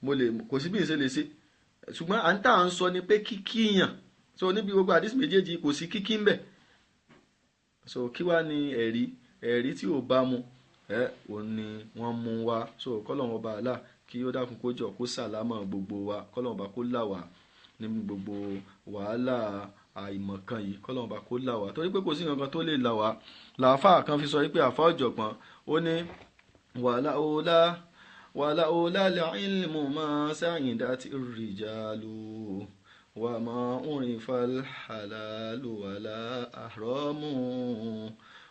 mo lè kò sí bí n ṣe lè ṣe. Ṣùgbọ́n à ń tà ń sọ ni pé kíkíyàn. So níbi gbogbo àdìsí méjèèjì kò sí kíkí ń bẹ̀. So kí wá ní ẹ̀rí? Ẹ̀rí tí ò bá mu ẹ òun ni wọ́n mú wa. So kọ́lọ́run ọba àlà kí ó dákun kó jọ kó sàlámà gbogbo wa, kọ́lọ́run ọba kó là wá nínú gbogbo wàhálà àìmọ̀kan yìí, kọ́lọ́run ọba kó là wá, torí pé kò sí nǹkan tó lè là wá. Làáfà kan fi sọ wípé àfà ọ̀jọ̀gbọ́n ó ní wàhálà ọ̀la wàhálà ọ̀la al-ilmu ma sa'idati ar-rijalu wa ma urifa al-halalu wala haramu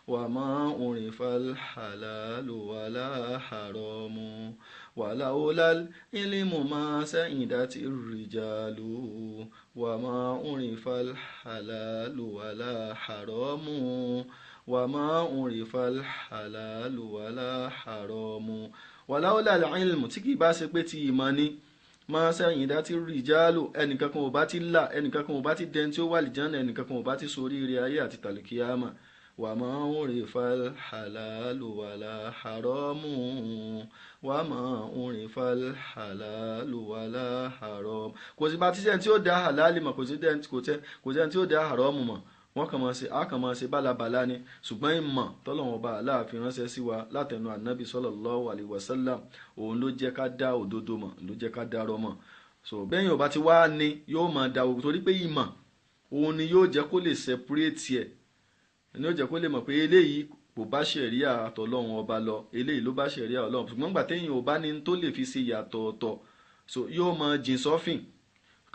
wa ma urifa al-halalu wala haramu wàhálà ọ̀la al-ilmu ma sa'idati ar-rijalu wa ma urifa al-halalu wala haramu wa ma urifa al-halalu wala haramu. Wàhálà ọ̀la al-ilmu, tí kì í bá ṣe pé ti ìmọ̀ ni, máa sẹ́yìn dá ti rìjálù, ẹnìkankan ò bá ti là, ẹnìkankan ò bá ti dẹni tí ó wà lìjánà, ẹnìkankan ò bá ti soríire ayé àti tàlùkìyàmà. Wà máa ń rìn fàlhàlálù wàlà haramu wà máa ń rìn fàlhàlálù wàlà haramu. Kò sí bá ti sẹ́ni tí ó dá halali mọ̀, kò sí sẹ́ni tí ó dá haramu mọ̀. Wọ́n kàn máa ṣe, á kàn máa ṣe bálabàlá ni. Ṣùgbọ́n ìmọ̀ tọ́lọ́run ọba Aláàfin ránṣẹ́ sí wa látẹnu ànábì sallallahu alaihi wasallam, òun ló jẹ́ ká dá òdodo mọ̀, ló jẹ́ ká dárọ́ mọ̀. So bẹ́yìn ọba ti wá ní yóò máa da òdodo, torí pé ìmọ̀ òun ni yóò jẹ́ kó lè separate ẹ̀, ni yóò jẹ́ kó lè mọ̀ pé eléyìí kò bá ṣẹ̀ríà tọ́lọ́run ọba lọ, eléyìí ló bá ṣẹ̀ríà Ọlọ́run. Ṣùgbọ́n gbà téèyàn ò bá ní tó lè fi ṣe yàtọ̀ ọ̀tọ̀, so yóò máa jìn sọ́fìn.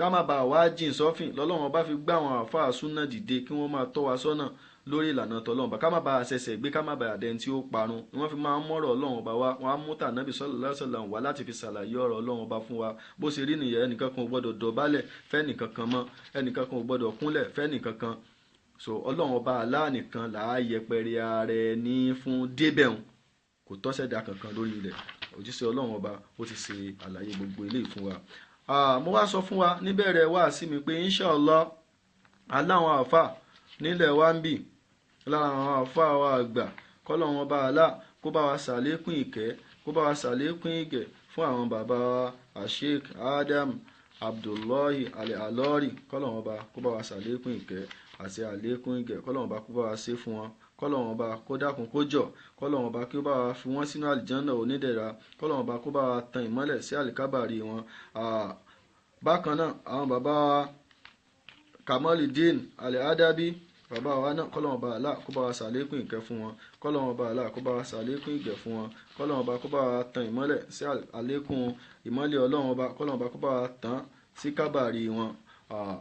Ká má bàa wá jìn sọ́fìn lọ́lọ́run ọba fi gbá àwọn àáfàá súnà dìde kí wọ́n máa tọ́ wa sọ́nà lórí ìlànà tọ́lọ́run ọba, ká má bàa ṣẹ̀ṣẹ̀ gbé, ká má bàa dẹni tí ó parun. Ni wọ́n fi máa ń mọ́rọ̀ Ọlọ́run ọba wá, wọ́n á mú tànábì sallallahu alaihi wasallam wá láti fi ṣàlàyé ọ̀rọ̀ Ọlọ́run ọba fún wa. Bó ṣe rí nìyẹn, ẹnìkan kan ò gbọ́dọ̀ dọ̀bálẹ̀ fẹ́nìkan kan mọ́, ẹnìkan kan ò gbọ́dọ̀ kúnlẹ̀ fẹ́nìkan kan. So Ọlọ́run ọba Allah nìkan là á yẹpẹrẹ ara ẹni fún débẹ̀hún, kò tọ́sẹ̀dá kankan lórí ilẹ̀. Òjíṣẹ́ Ọlọ́run ọba ó ti ṣe àlàyé gbogbo eléyìí fún wa. Mo wá sọ fún wa níbẹ̀rẹ̀ wá sí mi pé inshallah aláwọn àáfà nílẹ̀ wa ń bì lára àwọn àáfà wa àgbà, kọ́lọ́run ọba Allah kó bá wa ṣàlékún ìkẹ́, kó bá wa ṣàlékún ìgẹ̀ fún àwọn bàbá wa Sheikh Adam Abdullahi Al-Alori, kọ́lọ́run ọba kó bá wa ṣàlékún ìkẹ́ àti àlékún ìgẹ̀, kọ́lọ́run ọba kó bá wa ṣe fún wọn, kọ́lọ́run ọba kó dákun kó jọ̀, kọ́lọ́run ọba kí ó bá wa fi wọ́n sínú àlìjánná onídẹ̀ra, kọ́lọ́run ọba kó bá wa tan ìmọ́lẹ̀ sí àlìkábàrí wọn. Bákan náà àwọn bàbá wa Kamaludin Al-Adabi, bàbá wa náà, kọ́lọ́run ọba Allah kó bá wa ṣàlékún ìkẹ́ fún wọn, kọ́lọ́run ọba Allah kó bá wa ṣàlékún ìgẹ̀ fún wọn, kọ́lọ́run ọba kó bá wa tan ìmọ́lẹ̀ sí àlékún ìmọ́lẹ̀ Ọlọ́run ọba, kọ́lọ́run ọba kó bá wa tan sí kábàrí wọn.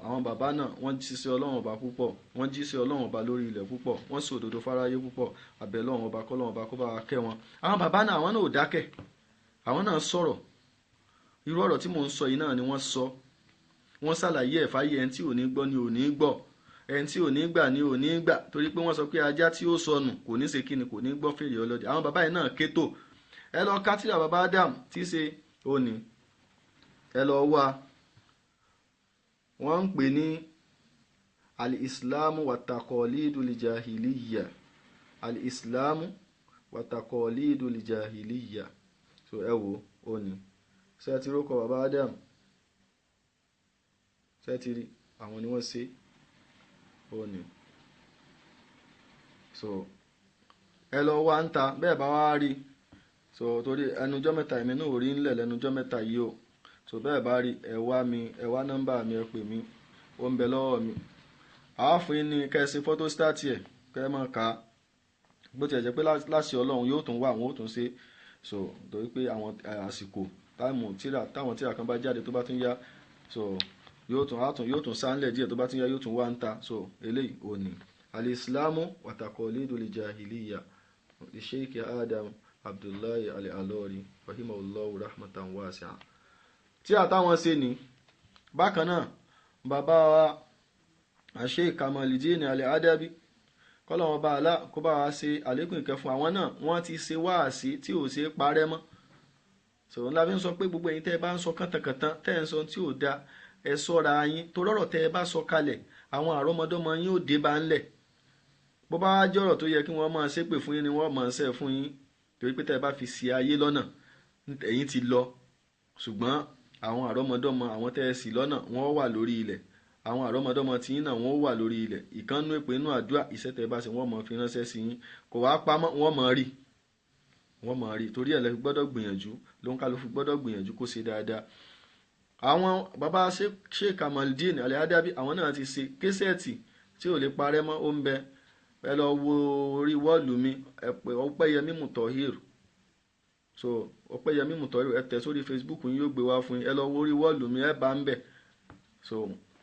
Àwọn bàbá náà wọ́n jíṣẹ́ Ọlọ́run ọba púpọ̀, wọ́n jíṣẹ́ Ọlọ́run ọba lórí ilẹ̀ púpọ̀, wọ́n sọ òdodo fáráyé púpọ̀. Àbẹ̀ Ọlọ́run ọba kọ́lọ́run ọba kó bá wa kẹ́ wọn. Àwọn bàbá náà àwọn náà ò dákẹ́, àwọn náà sọ̀rọ̀. Irú ọ̀rọ̀ tí mò ń sọ yìí náà ni wọ́n sọ. Wọ́n ṣàlàyé ẹ̀ fáyé, ẹni tí ò ní gbọ́ ni ò ní gbọ́, ẹni tí ò ní gbà ni ò ní gbà, torí pé wọ́n sọ pé ajá tí ó sọnù kò ní ṣe kíni, kò ní gbọ́ fèrè ọlọ́dẹ. Àwọn bàbá yìí náà kétò. Ẹ lọ ká tírà bàbá Adam tí í ṣe òní, ẹ lọ wá. Wọ́n ń pè ní al-islamu wa taqalidu al-jahiliya, al-islamu wa taqalidu al-jahiliya. So ẹ wo òní, ṣé ẹ ti rókọ bàbá Adam? Ṣé ẹ ti rí? Àwọn ni wọ́n ṣe òní. So ẹ lọ wá ń ta bẹ́ẹ̀ bá wá rí. So torí ẹnujọ́ mẹ́ta èmi náà ò rí ńlẹ̀ lẹ́nujọ́ mẹ́ta yìí o. So bẹ́ẹ̀ bá rí, ẹ wá mi, ẹ wá nọ́mbà mi, ẹ pè mí, ó ń bẹ lọ́wọ́ mi. Àáfin ni kẹ́ ẹ ṣe photostat ẹ̀ kẹ́ ẹ máa kà á. Bó tiẹ̀ jẹ́ pé láṣẹ Ọlọ́run yóò tún wà, àwọn ó tún ṣe. So torí pé àwọn àsìkò táìmù tíra táwọn tíra kan bá jáde tó bá tún yá. So Yóò tún àtún, yóò tún sáńlẹ̀ díẹ̀, tó bá tún yá yóò tún wá ń ta. So eléyìí ò ní Al-Islamu wa Taqalidul Jahiliya li Sheikh Adam Abdullahi Al-Alori rahimahullahu rahmatan wasi'a. Tí àtàwọn ṣe ní bákan náà, bàbá wa Sheikh Kamaludin Al-Adabi, kọ́lọ́wọ́n bá alá kó bá wa ṣe àlékún ìkẹ́ fún àwọn náà, wọ́n ti ṣe wáàsí tí ò ṣe é parẹ́ mọ́. So ńlá fi ń sọ pé gbogbo ẹ̀yin tẹ́ ẹ bá ń sọ kàntànkàntàn, tẹ́ ẹ ń sọ tí ò da, ẹ sọ́ra yín, torí ọ̀rọ̀ tẹ́ ẹ bá sọ kalẹ̀, àwọn àrọ́mọdọ́mọ yín ò dé bá ń lẹ̀. Bó bá jẹ́ ọ̀rọ̀ tó yẹ kí wọ́n máa ṣépè fún yín ni wọ́n máa ṣe fún yín, torí pé tẹ́ ẹ bá fi ṣì ayé lọ́nà, ẹ̀yin ti lọ, ṣùgbọ́n àwọn àrọ́mọdọ́mọ àwọn tẹ́ ẹ ṣì lọ́nà, wọ́n wà lórí ilẹ̀. Àwọn àrọ́mọdọ́mọ tí yín náà wọ́n wà lórí ilẹ̀. Ìkànnú èpè inú àdúrà, iṣẹ́ tẹ́ ẹ bá ṣe wọ́n máa fi ránṣẹ́ sí yín, kò wá pamọ́, wọ́n máa rí, wọ́n máa rí. Torí ẹ̀ lẹ fi gbọ́dọ̀ gbìyànjú, ló ń kálukú gbọ́dọ̀ gbìyànjú kó ṣe dáadáa. Àwọn bàbá Sheikh Kamaludin Al-Adabi, àwọn náà ti ṣe késẹ́ẹ̀tì tí ò lè parẹ́ mọ́, ó ń bẹ. Ẹ lọ wo orí wọ́ọ̀lù mi, ẹ pè Ọpẹ́yẹmí Mutohir. So Ọpẹ́yẹmí Mutohir, ẹ tẹ̀ sórí Facebook yín, yóò gbé wá fún yín. Ẹ lọ wo orí wọ́ọ̀lù mi, ẹ bá ń bẹ̀. So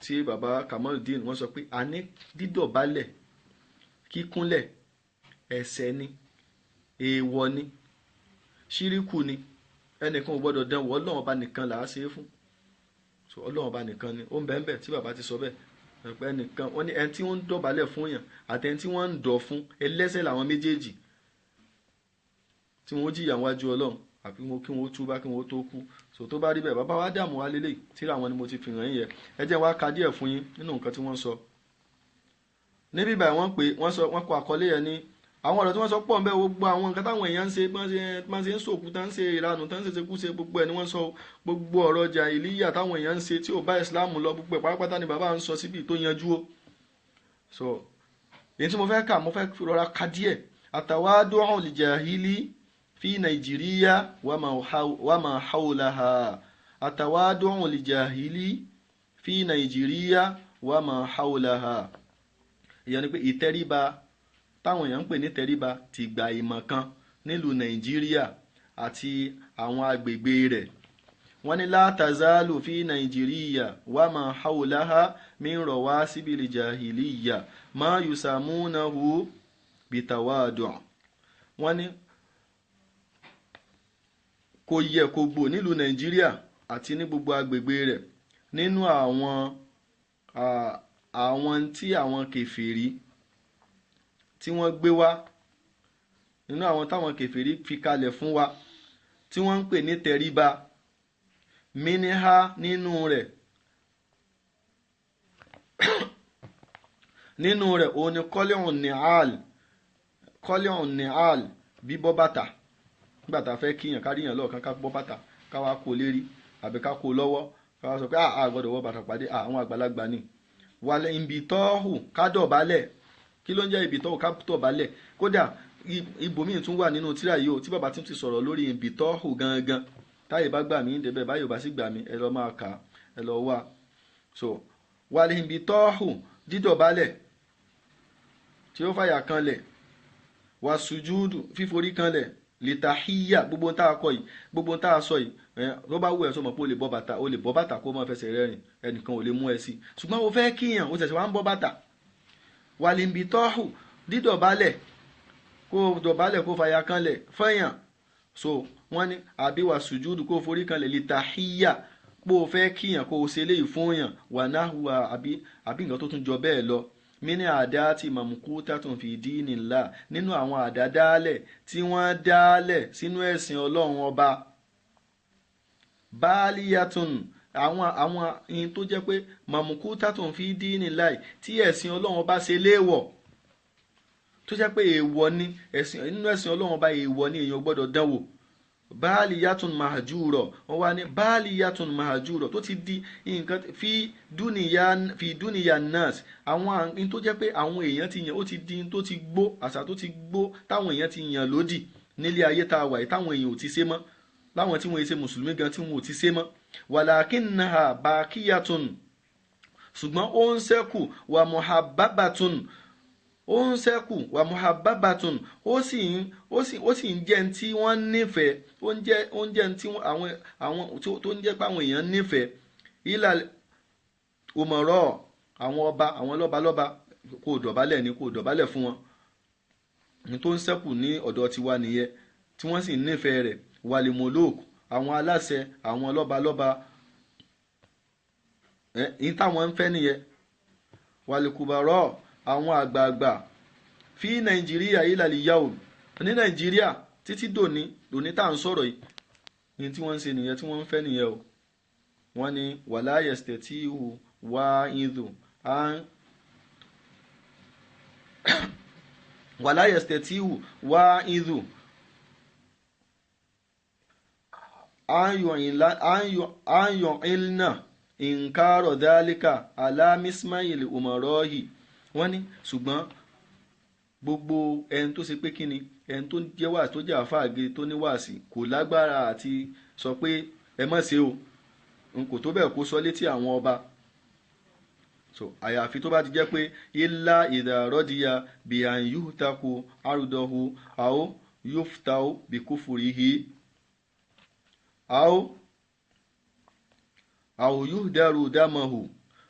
tí bàbá Kamaludin wọ́n sọ pé a ní dídọ̀bálẹ̀, kíkúnlẹ̀, ẹ̀ṣẹ̀ ni, èèwọ̀ ni, ṣíríkù ni, ẹnìkan ò gbọ́dọ̀ dán wò, Ọlọ́run ọba nìkan là á ṣe é fún. So Ọlọ́run ọba nìkan ni ó ń bẹ ń bẹ tí bàbá ti sọ bẹ́ẹ̀. Ẹ̀pẹ́ ẹnìkan wọ́n ní ẹni tí wọ́n ń dọ̀bálẹ̀ fún yàn àti ẹni tí wọ́n ń dọ̀ fún, ẹlẹ́ṣẹ̀ làwọn méjèèjì, tí wọ́n jìyà wájú Ọlọ́run, àbí wọn kí wọ́n túbá kí wọ́n tó kú. So tó bá rí bẹ́ẹ̀, bàbá wa dààmú wa lélẹ̀, tíra àwọn ni mo ti fi hàn yín yẹn. Ẹ jẹ́ wá ka díẹ̀ fún yín nínú nǹkan tí wọ́n sọ níbí báyìí. Wọ́n pè, wọ́n sọ, wọ́n kọ àkọlé yẹn ní àwọn ọ̀rọ̀ tí wọ́n sọ pọ̀ ń bẹ. Gbogbo àwọn nǹkan táwọn èèyàn ń ṣe, bí wọ́n ṣe ń sòkú, tá ń ṣe ìranù, tá ń ṣe ṣekúṣe, gbogbo ẹ̀ ni wọ́n sọ. Gbogbo ọ̀rọ̀ jàhílíyà táwọn èèyàn ń ṣe tí ò bá ìsìláàmù lọ, gbogbo ẹ̀ pátápátá ni bàbá ń sọ síbi tó yanjú o. So èyí tí mo fẹ́ kà, mo fẹ́ rọra ka díẹ̀. Àtàwádùn al-jahili fi Nàìjíríà wa ma hawlaha. Àtàwádùn al-jahili fi Nàìjíríà wa ma hawlaha. Ìyẹn ni pé ìtẹríba táwọn èèyàn ń pè ní tẹríba ti gba ìmọ̀ kan nílùú Nàìjíríà àti àwọn agbègbè rẹ̀. Wọ́n ní la tazalu fi Nàìjíríà wa ma hawlaha min rawasibil jahiliya ma yusamunahu bitawadu'. Wọ́n ní kò yẹ kó gbò nílùú Nàìjíríà àti ní gbogbo agbègbè rẹ̀ nínú àwọn tí àwọn kèfèrí tí wọ́n gbé wá, nínú àwọn táwọn kèfèrí fi kalẹ̀ fún wa tí wọ́n ń pè ní tẹríba, miniha nínú rẹ̀, nínú rẹ̀ òun ni kọ́lẹ́hùn ni'al, kọ́lẹ́hùn ni'al, bíbọ́ bàtà. Nígbà tá a fẹ́ kíyàn, káríyàn lọ́ọ̀kan, ká bọ́ bàtà, ká wá kó lérí àbí ká kó lọ́wọ́, ká wá sọ pé a gbọ́dọ̀ wọ bàtà pàdé àwọn àgbàlagbà ni. Wàlẹ̀ ìbítọ́hù, ká dọ̀bálẹ̀. Kí ló ń jẹ́ ìbítọ́hù? Ká dọ̀bálẹ̀. Kódà ibòmíì tún wà nínú tírà yìí o tí bàbá tún ti sọ̀rọ̀ lórí ìbítọ́hù gangan. Táyè bá gbà mí débẹ̀, báyò bá sì gbà mí, ẹ lọ máa kà á, ẹ lọ wá. So wàlẹ̀ ìbítọ́hù, dídọ̀bálẹ̀ tí ó fàyà kanlẹ̀, wà sùjúdù, fíforí kanlẹ̀, lìtàhíyà. Gbogbo tá a kọ yìí, gbogbo tá a sọ yìí, tó bá wù ẹ́ sọ mọ̀ pé o lè bọ́ bàtà, o lè bọ́ bàtà kó máa fẹsẹ̀ rẹ rìn, ẹnìkan ò lè mú ẹ sí. Ṣùgbọ́n o fẹ́ kíyàn, o ṣẹ̀ṣẹ̀ wá ń bọ́ bàtà. Wàlìǹbìtọ́hù, dídọ̀bálẹ̀, kó dọ̀bálẹ̀ kó fàyà kanlẹ̀ fẹ́yàn. So wọ́n ní àbí wà sùjúdù, kó forí kanlẹ̀, lìtàhíyà, pé o fẹ́ kíyàn, kó o ṣe léyìí fún yàn, wà náhùwà àbí nǹkan tó tún jọ bẹ́ẹ̀ lọ. Mini àdá ti mọ̀mùkú tàtún fi díìnì ńlá, nínú àwọn àdádálẹ̀ tí wọ́n dálẹ̀ sínú ẹ̀sìn Ọlọ́run ọba. Báálíyàtún, àwọn ihun tó jẹ́ pé mọ̀mùkú tàtún fi díìnì ńlá tí ẹ̀sìn Ọlọ́run ọba ṣe léèwọ̀, tó jẹ́ pé èèwọ̀ ni nínú ẹ̀sìn Ọlọ́run ọba, èèwọ̀ ni, èèyàn gbọ́dọ̀ dánwò. Báálíyàtún mahajúrọ̀, wọ́n wá ní báálíyàtún mahajúrọ̀ tó ti di nǹkan fi dúnìyà nas, àwọn ohun tó jẹ́ pé àwọn èèyàn ti yàn, ó ti di tó ti gbó, àṣà tó ti gbó táwọn èèyàn ti yàn lódì nílé ayé tá a wà yìí, táwọn èèyàn ò ti ṣe mọ́, láwọn tí wọ́n ṣe mùsùlùmí gan tí wọ́n ò ti ṣe mọ́. Wàlàkínnaha bàkíyàtún, ṣùgbọ́n ó ń ṣẹ́kù, wà muhabbabatun, ó ń ṣẹ́kù, wà muhabbabatun, ó sì ń jẹ́ tí wọ́n nífẹ̀ẹ́, ó ń jẹ́ tí àwọn tó ń jẹ́ pé àwọn èèyàn nífẹ̀ẹ́. Umaro, àwọn ọba, àwọn lọ́balọ́ba, kó dọ̀bálẹ̀ ni, kó dọ̀bálẹ̀ fún wọn. Ní tó ń ṣẹ́kù ní ọ̀dọ̀ tiwa nìyẹn, tí wọ́n sì nífẹ̀ẹ́ rẹ̀. Walimolok, àwọn aláṣẹ, àwọn lọ́balọ́ba, ní táwọn ń fẹ́ nìyẹn. Walikubaro, àwọn àgbààgbà fi Nàìjíríà ilal yawm, ní Nàìjíríà títí dòní dòní tá à ń sọ̀rọ̀ yìí, ní tí wọ́n ń ṣe nìyẹn, tí wọ́n ń fẹ́ nìyẹn o. Wọ́n ní wala yastati'u wa'idhu an wala yastati'u wa'idhu an yu'ilna inkaro dhalika ala mismail umarohi. Wọ́n ní ṣùgbọ́n gbogbo ẹni tó ṣe pé kíni, ẹni tó jẹ́ wàásì, tó jẹ́ àfáàgé, tó ní wàásì, kò lágbára àti sọ pé ẹ má ṣe o, n kò tó bẹ́ẹ̀ kó sọ létí àwọn ọba. So àyàfi tó bá ti jẹ́ pé ilá ìdàrọ́dìyà bí an yuhtaku ardahu aw yuftau bí kufurihi aw aw yuhdaru damahu.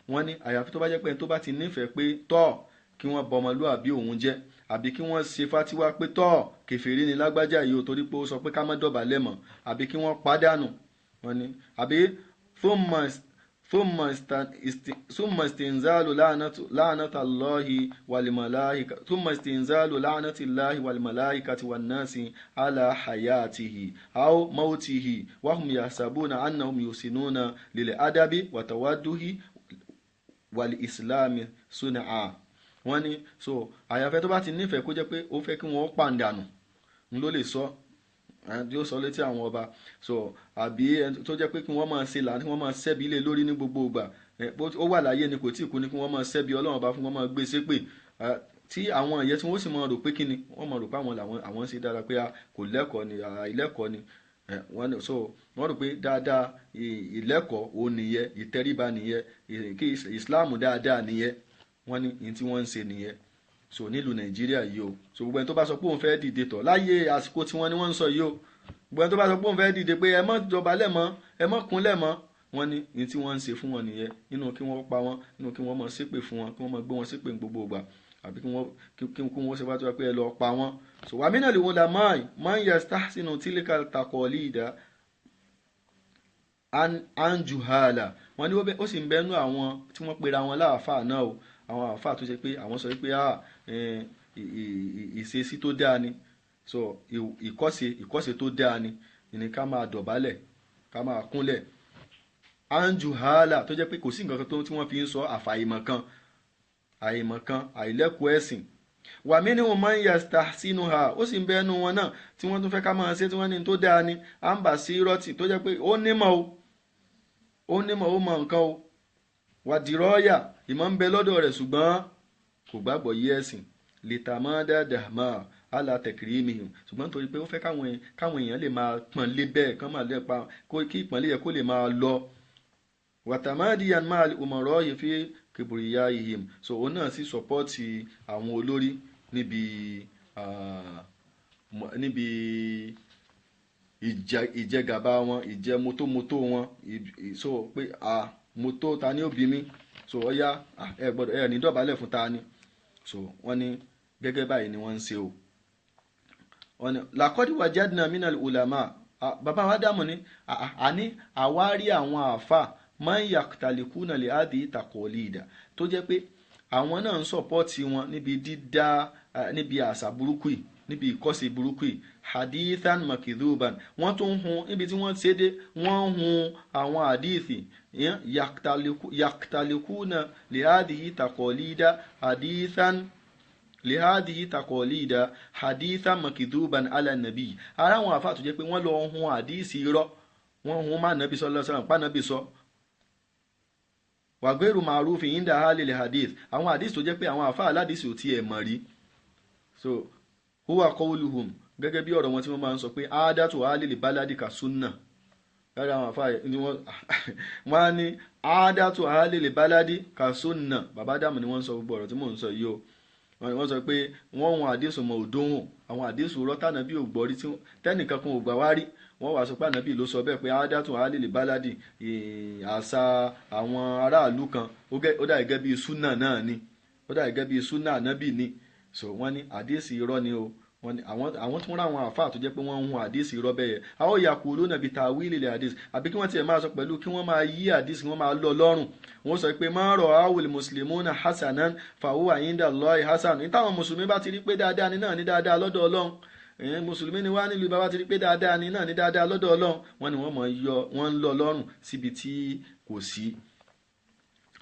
Wọ́n ní àyàfi tó bá jẹ́ pé ẹni tó bá ti nífẹ̀ẹ́ pé tọ́ kí wọ́n bọ ọmọlúàbí òun jẹ́, àbí kí wọ́n ṣe fátíwá pé tọ́ kèfèrí ni lágbájá yìí ó, torí pé ó sọ pé ká má dọ̀bálẹ̀ mọ́, àbí kí wọ́n pàdánù. Wọ́n ní àbí thumma istinzalu la'natallahi wal malaika thumma istinzalu la'natillahi wal malaikati wan nasi ala hayatihi aw mautihi wa hum yahsabuna annahum yusinuna lil adabi wa tawadduhi wal islami sun'a. Wọ́n ní so àyàfẹ́ tó bá ti nífẹ̀ẹ́ kó jẹ́ pé ó fẹ́ kí wọ́n pàǹdànù ń ló lè sọ, yóò sọ létí àwọn ọba. So àbí tó jẹ́ pé kí wọ́n máa ṣe là, kí wọ́n máa ṣẹ́bi lé lórí ní gbogbo ìgbà, ó wà láyé ni kò tí ì kú ni, kí wọ́n máa ṣẹ́bi Ọlọ́run ọba fún, wọ́n máa gbé ṣépè, tí àwọn ìyẹn tí wọ́n sì máa rò pé kíni, wọ́n máa rò pé àwọn làwọn àwọn ṣe dára, pé kò lẹ́kọ̀ọ́ ni, àìlẹ́kọ̀ọ́ ni. Wọ́n so wọ́n rò pé dáadáa ìlẹ́kọ̀ọ́ òun nìyẹn, ìtẹríba nìyẹn, kí Ìsìláàmù dáadáa nìyẹn. Wọ́n ní ní tí wọ́n ń ṣe nìyẹn. So nílùú Nàìjíríà yìí o, so gbogbo ẹni tó bá sọ pé òun fẹ́ dìde tọ̀ láyé àsìkò tí wọ́n ní wọ́n ń sọ yìí o, gbogbo ẹni tó bá sọ pé òun fẹ́ dìde pé ẹ má dọ̀bálẹ̀ mọ́, ẹ má kúnlẹ̀ mọ́, wọ́n ní ní tí wọ́n ń ṣe fún wọn nìyẹn. Nínú kí wọ́n pa wọ́n, nínú kí wọ́n máa ṣépè fún wọn, kí wọ́n máa gbé wọn ṣépè gbogbo ìgbà, àbí kí wọ́n ṣe bá tó wá pé ẹ lọ pa wọ́n. So wa minal ulama man yastahsinu tilka taqalida anjuhala. Wọ́n ní ó sì ń bẹ́nu àwọn tí wọ́n pera wọn láàfáà náà o, àwọn àfáà tó ṣe pé àwọn sọ pé ìṣesí tó dáa ni, so ìkọ́ṣe tó dáa ni ní ká máa dọ̀bálẹ̀, ká máa kúnlẹ̀. Anjuhala tó jẹ́ pé kò sí nǹkan kan tí wọ́n fi ń sọ àfàìmọ̀ kan, àìmọ̀ kan, àìlẹ́kọ̀ọ́ ẹ̀sìn. Wà mí ni wọn máa ń yastahsinuha, ó sì ń bẹ́nu wọn náà tí wọ́n tún fẹ́ ká máa ṣe, tí wọ́n ní tó dáa ni à ń bà sí rọ́tì, tó jẹ́ pé ó nímọ̀ o, ó nímọ̀, ó mọ nǹkan o, wàdìrọ́yà ìmọ̀ ń bẹ lọ́dọ̀ rẹ̀, ṣùgbọ́n kò gbàgbọ́ yé ẹ̀sìn. Lìtàmọ́ dáadáa alátẹ̀kìrì mìíràn, ṣùgbọ́n torí pé ó fẹ́ káwọn èèyàn lè máa pọ̀n lé bẹ́ẹ̀, kán máa lè pa kí ìpọ́nlé yẹ kó lè máa lọ. Wàtàmádìyàn máa òmọ̀rọ̀ yìí fi kìbùrìyà ìhìm. So òun náà sì sọpọ́ọ̀tì àwọn olórí níbi ìjẹgàba wọn, ìjẹ mótómótó wọn, so pé mọ́tò ta ni ó bí mi, so ọ̀ya ẹ gbọ́dọ̀ ẹ ní dọ̀bálẹ̀ fún ta ni. So wọ́n ní gẹ́gẹ́ báyìí ni wọ́n ń ṣe o. Wọ́n ní làkọ́dí wajadna minal ulama, bàbá wa dààmú ni àní àwárí àwọn àáfà man yaktalikuna li adi taqalida, tó jẹ́ pé àwọn náà ń sọ̀pọ́ọ̀tì wọn níbi dídá, níbi àṣà burúkú yìí, níbi ìkọ́sí burúkú yìí. Hadithan makidhuban, wọ́n tún hun níbi tí wọ́n ṣe dé, wọ́n hun àwọn hadithi yaktalikuna lihadihi taqalida hadithan lihadihi taqalida hadithan makidhuban ala nabi. Ara àwọn àfáà tó jẹ́ pé wọ́n lọ hun hadisi irọ́, wọ́n hun má nàbí sallallahu alaihi wasallam pa nàbí sọ. Wàgbẹ́rù màrúfin inda halil hadith, àwọn hadith tó jẹ́ pé àwọn àfáà aládìsí ò tiẹ̀ mọ̀ rí. So huwa qawluhum, gẹ́gẹ́ bí ọ̀rọ̀ wọn tí wọ́n máa ń sọ pé àádátù alìlì báládì kà súnà. Lára àwọn àfáà ni wọ́n á ní àádátù alìlì báládì kà súnà. Bàbá dàmú ni wọ́n ń sọ gbogbo ọ̀rọ̀ tí mò ń sọ yìí o. Wọ́n sọ pé wọ́n wọn àdéhùn mọ̀ òdòhùn, àwọn àdéhùn rọ́ tànàbí ò gbọ́ rí, tẹ́nìkan kan ò gbà wá rí. Wọ́n wá sọ pé ànábì ló sọ bẹ́ẹ̀ pé àádátùn àálìlì báládì, àṣà àwọn aráàlú kan, ó dà gẹ́gẹ́ bíi súnà náà ni, ó dà gẹ́gẹ́ bíi súnà ànábì ni. So wọ́n ní àdéhùn irọ́ ni o. Wọ́n ní àwọn tó ń ra àwọn àfáà tó jẹ́ pé wọ́n ń hun àdéhùn irọ́ bẹ́ẹ̀ yẹn. Àwọn yaquluna nàbí ta'wili lil àdéhùn, àbí kí wọ́n tiẹ̀ máa sọ pẹ̀lú kí wọ́n máa yí àdéhùn, wọ́n máa lọ lọ́rùn. Wọ́n sọ pé ma ra'awul muslimuna hasanan fahuwa inda Allahi hasan. Ní táwọn mùsùlùmí bá ti rí pé dáadáa ni náà ní dáadáa lọ́dọ̀ Ọlọ́run, mùsùlùmí ni wá nílùú bàbá ti rí pé dáadáa ni náà ní dáadáa lọ́dọ̀ Ọlọ́run, wọ́n ní wọ́n mọ̀ yọ wọ́n ń lọ lọ́rùn síbi tí kò sí.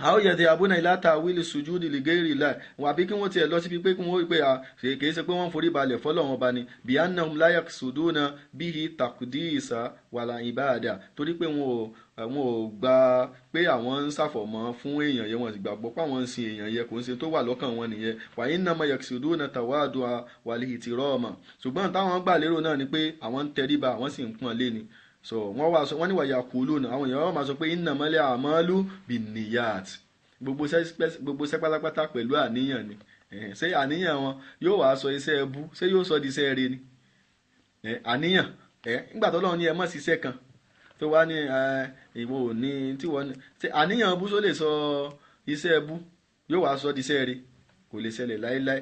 Àwọn yẹ̀dẹ̀ abúna ìlàta wíìlì sùjúdì lìgẹ́rì láì wọ́n, àbí kí wọ́n tiẹ̀ lọ síbi pé kí wọ́n pé kìí ṣe pé wọ́n ń forí balẹ̀ fọ́lọ́run ọba ni, bí annahum la yaqsuduna bihi taqdisa wala ibada, torí pé wọn ò gbà pé àwọn ń ṣàfọ̀mọ́ fún èèyàn yẹn, wọn sì gbàgbọ́ pé àwọn ń sin èèyàn yẹn, kò ń ṣe tó wà lọ́kàn wọn nìyẹn. Wa innama yaqsuduna tawadu'a wal ihtirama, ṣùgbọ́n táwọn gbà lérò náà ni pé àwọn ń tẹríba, àwọn sì ń pọ́n lé ni. So wọ́n wá sọ, wọ́n ní wàyà kúlù náà, àwọn èèyàn wọ́n máa sọ pé innamal a'malu binniyat, gbogbo iṣẹ́ pátápátá pẹ̀lú àníyàn ni. Ṣé àníyàn wọn yóò wá sọ iṣẹ́ ẹbú, ṣé yóò sọ di iṣẹ́ rere ni? Àníyàn, nígbà tó Ọlọ́run ní ẹ má ṣiṣẹ́ kan tó wá ní ìwọ ò ní tí wọ́n ní, ṣé àníyàn ẹbú só lè sọ iṣẹ́ ẹbú yóò wá sọ di iṣẹ́ rere? Kò lè ṣẹlẹ̀ láéláé.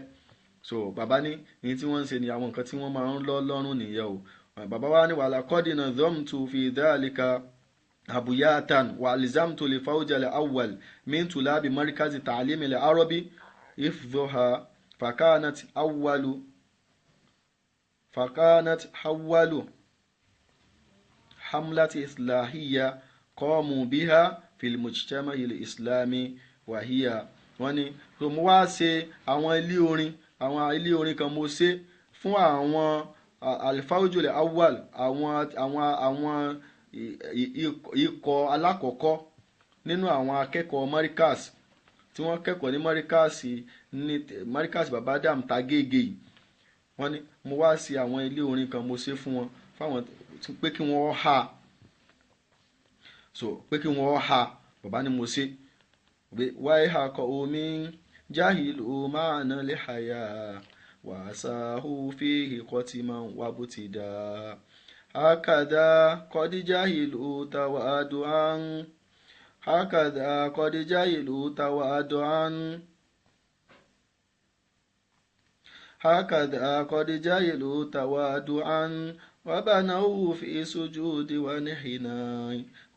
So bàbá ní ní tí wọ́n ń ṣe ni àwọn nǹkan tí wọ́n máa ń lọ lọ́rùn nìyẹn o. Bàbá wa ní wàhálà kọ́dínà dhamtu fi dhalika abuyatan wa alizamtu li fawja al-awwal min tulabi markazi ta'lim al-arabi ifdhuha fakanat awwalu hamlati islahiyya qamu biha fil mujtama al-islami wa hiya. Wọ́n ní so mo wá ṣe àwọn ilé orin kan mo ṣe fún àwọn alifawujule awal, àwọn ikọ̀ alákọ̀ọ́kọ́ nínú àwọn akẹ́kọ̀ọ́ Marikaz tí wọ́n kẹ́kọ̀ọ́ ní Marikaz Baba Adam Tagége yìí. Wọ́n ní mo wá sí àwọn ilé orin kan mo ṣe fún wọn fáwọn pé kí wọ́n ha, so pé kí wọ́n ha, bàbá ni mo ṣe wáyé ha kọ omi jahilu ma'ana li haya wàsáhù fíhì kọtìmọ̀ wàbùtìdá hakadha kọdíjáhìlú tawadu'an hakadha kọdíjáhìlú tawadu'an hakadha kọdíjáhìlú tawadu'an wàbánáwò fi sujudi wa nihina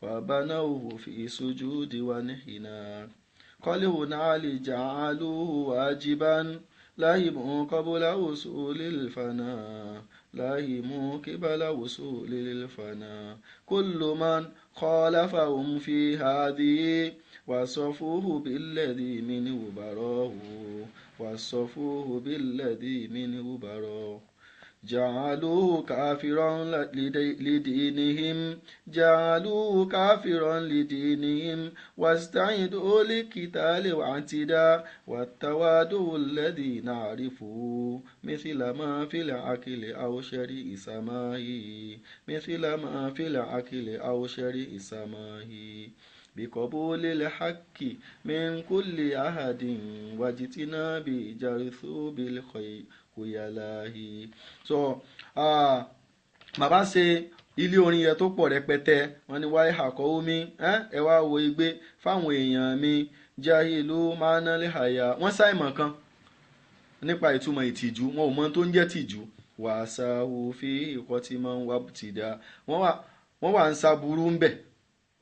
wàbánáwò fi sujudi wa nihina kọ́líwò náà lè ja'aluhu wajiban. لاهم قبل وصول الفناء لاهم قبل وصول الفناء كل من خالفهم في هذه وصفوه بالذي منه براه وصفوه بالذي منه براه جعلوه كافرا لدينهم جعلوه كافرا لدينهم واستعدوا للقتال واعتداء والتوادع الذي نعرفه مثل ما في العقل أو شرع سماه مثل ما في العقل أو شرع سماه بقبول الحق من كل أحد واجتناب جرثوب الخير kòyàláhi. So bàbá ṣe ilé orin yẹn tó pọ̀ rẹpẹtẹ. Wọ́n ní wáyé àkọ́ omi ẹ wá wo igbe fáwọn èèyàn mi jahilu mánálẹ àyà. Wọ́n ṣàìmọ̀ kan nípa ìtumọ̀ ìtìjú, wọn ò mọ tó ń jẹ́ tìjú. Wàásà òfin ìkọ́ tí máa ń wá tìdá, wọ́n wà ń sa burú ń bẹ̀,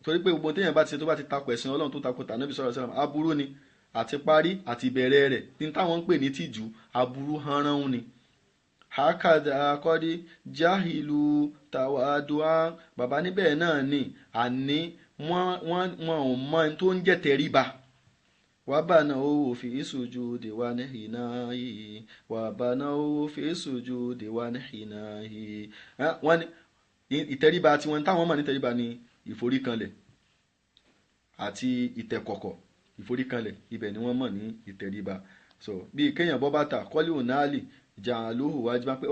torí pé gbogbo téèyàn bá ti ṣe tó bá ti takò ẹ̀sìn Ọlọ́run tó takò tànàbí sọ̀rọ̀ sọ̀rọ̀ aburú ni, àti parí àti ìbẹ̀rẹ̀ rẹ̀ ní táwọn ń pè ní tìjú, aburú hanrán ni. Hakadha akọ́dí jahilu tawadua, bàbá níbẹ̀ náà ni àní wọ́n ò mọ ẹni tó ń jẹ́ tẹríba. Wàbànà owó fi sujudi wa nihinahi wàbànà owó fi sujudi wa nihinahi. Wọ́n ní ìtẹríba tí wọ́n táwọn mọ̀ ní tẹríba ni ìforíkanlẹ̀ àti ìtẹ̀kọ̀kọ̀. Ìforíkanlẹ̀ ibẹ̀ ni wọ́n mọ̀ ní ìtẹríba. So bí kéèyàn bọ́ bàtà kọ́lí ònàálì jàǹlóhù wájú bá pé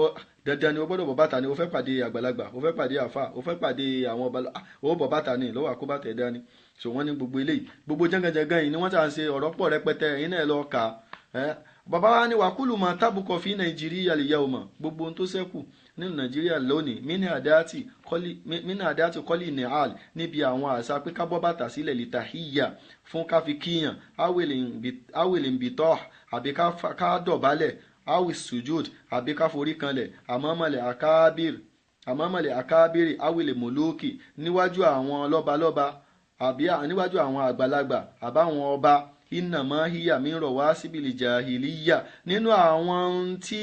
dandan ni o gbọ́dọ̀ bọ́ bàtà ni, o fẹ́ pàdé àgbàlagbà, o fẹ́ pàdé àfà, o fẹ́ pàdé àwọn ọba, o bọ́ bàtà ni lọ́wọ́ àkóbàtà ẹ̀dá ni. So wọ́n ní gbogbo eléyìí gbogbo jẹ́ngànjẹ́ngàn yìí ni wọ́n ti à ń ṣe ọ̀rọ̀ pọ̀ rẹpẹtẹ, ẹ̀yin náà lọ kà. Bàbá wa ní wàkúlù mà tábùkọ̀ fi Nàìjíríà lè yá o mọ̀, gbogbo ohun tó ṣẹ́kù nínú Nàìjíríà lónìí, mini àdáàtì kọ́lì nìhàl, níbi àwọn àṣà pé ká bọ́ bàtà sílẹ̀ lìtàhíyà fún ká fi kíyàn, awèlè nbìtọ́ àbí ká dọ̀bálẹ̀, awi sujud àbí ká forí kanlẹ̀, àmọ́mọ̀lẹ̀ àkábírì awèlè mòlókì níwájú àwọn lọ́balọ́ba àbí níwájú àwọn àgbàlagbà àbáwọn ọba, innama hiya min rawasibili jahiliya, nínú àwọn tí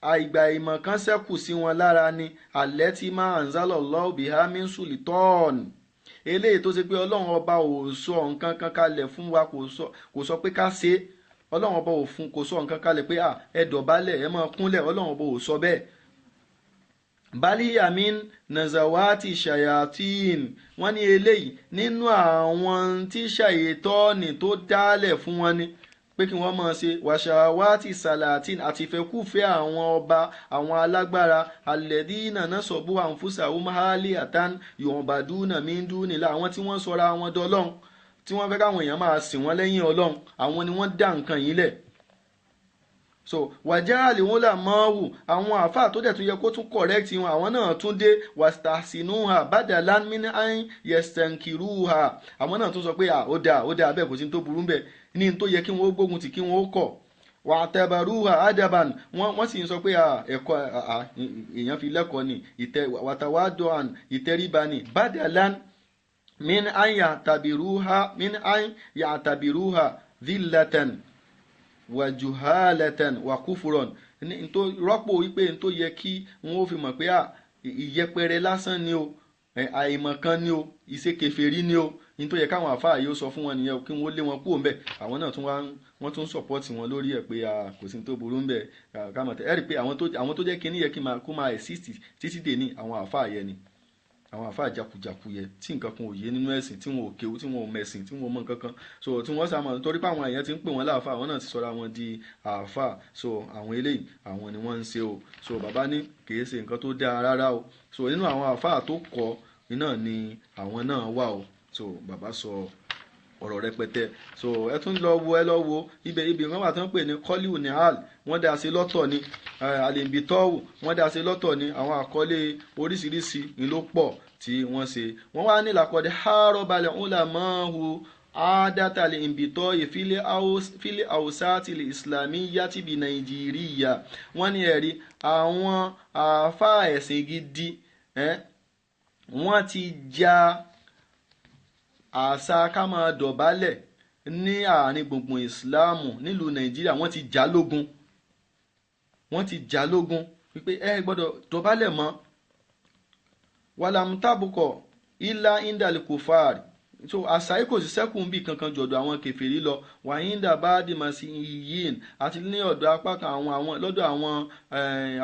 àìgbà ìmọ̀ kan ṣẹ́kù sí wọn lára ni alẹ́ tí máa ń zálọ̀ lọ́ọ́ biha min sultan, eléyìí tó ṣe pé Ọlọ́run ọba ò sọ nǹkan kan kalẹ̀ fún wa, kò sọ pé ká ṣe, Ọlọ́run ọba ò fún, kò sọ nǹkan kalẹ̀ pé ẹ dọ̀bálẹ̀ ẹ máa kúnlẹ̀, Ọlọ́run ọba ò sọ bẹ́ẹ̀. Bali amin nazawati shayatin, wọ́n ní eléyìí nínú àwọn tí ṣàyètọ́ọ̀nì tó dálẹ̀ fún wọn ni pé kí wọ́n máa ṣe, wàṣàwátì salatin àti ìfẹ́kùfẹ́ àwọn ọba àwọn alágbára, alẹ́dínà náà sọ̀bù àǹfùsà umahali atan yorùbádùnà mindúnilá, àwọn tí wọ́n sọra wọn dọlọ́run, tí wọ́n fẹ́ káwọn èèyàn máa sìn wọ́n lẹ́yìn Ọlọ́run, àwọn ni wọ́n dá nǹkan yìí lẹ̀. So wàjáàlì wọn là máa wù, àwọn àáfàá tó dẹ̀ tún yẹ kó tún correct wọn, àwọn náà tún dé wàstàsínúhà bàdàlán mìíràn yẹsẹ̀nkìrúhà, àwọn náà tún sọ pé ó dáa bẹ́ẹ̀, kò sí ní tó burú bẹ́ẹ̀, ní tó yẹ kí wọ́n gbógun tì kí wọ́n kọ̀. Wàtẹ̀bàrúhà adaban, wọ́n sì ń sọ pé ẹ̀kọ́ èèyàn fi lẹ́kọ̀ọ́ ni, wàtàwádọ́àn ìtẹríba ni, bàdàlán mìíràn yàtàbírúhà dhillatan wàjúhálẹ̀tẹ̀n wàkúfúrọ̀n, tó rọ́pò wípé tó yẹ kí wọ́n ó fi mọ̀ pé ìyẹpẹrẹ lásán ni o, àìmọ̀kan ni o, ìṣekèfèrí ni o, ní tó yẹ káwọn àfáà yóò sọ fún wọn nìyẹn, kí wọ́n lé wọn kúrò ńbẹ̀. Àwọn náà tún wá wọ́n tún sọ̀pọ́tì wọn lórí ẹ̀ pé kò sí tó burú ńbẹ̀. Ẹ rí i pé àwọn tó jẹ́ kíní yẹ kí kó máa exist títí dè ní àwọn àfáà yẹn ni, àwọn àfáà jakujaku yẹ tí nǹkan kan ò yé nínú ẹ̀sìn, tí wọn ò kéwú, tí wọn ò mẹ̀sìn, tí wọn ò mọ nǹkan kan, so tí wọ́n sá mọ̀ nítorí pé àwọn èèyàn ti ń pè wọ́n láàfáà, àwọn náà ti sọra wọn di àfáà. So àwọn eléyìí àwọn ni wọ́n ń ṣe o. So bàbá ní kìí ṣe nǹkan tó dáa rárá o. So nínú àwọn àfáà tó kọ́ iná ni àwọn náà wà o. So bàbá sọ ọ̀rọ̀ rẹpẹtẹ. So ẹ tún lọ wo, ẹ lọ wo ibẹ̀ ibi kan wà tó ń pè ní kọ́líù nihal, wọ́n dá sí lọ́tọ̀ ni, àlèǹbìtọ́wù wọ́n dá sí lọ́tọ̀ ni, àwọn àkọlé oríṣiríṣi ni ló pọ̀ tí wọ́n ṣe. Wọ́n wá ní làkọ̀dé hárọ̀balẹ̀ ńlá mọ́hu àádátàlẹ̀ ìbìtọ́ ìfílẹ̀ àwùsátìlì ìsìlámì yàtìbí Nàìjíríà. Wọ́n ní ẹ̀rí àwọn àáfàá ẹ̀sìn gidi, wọ́n ti ja àṣà ká máa dọ̀bálẹ̀ ní àárín gbùngbùn ìsìláàmù nílùú Nàìjíríà, wọ́n ti jà lógun, wọ́n ti jà lógun wípé ẹ gbọ́dọ̀ dọ̀bálẹ̀ mọ́. Wàlámùtàbùkọ̀ ilá indal kufar, so àṣà yìí kò sí sẹ́kùn bí kankan jọ̀dọ̀ àwọn kèfèrí lọ, wàhíńdà bá dìmọ̀ sí yìnyín àti ní ọ̀dọ̀ apá kan àwọn lọ́dọ̀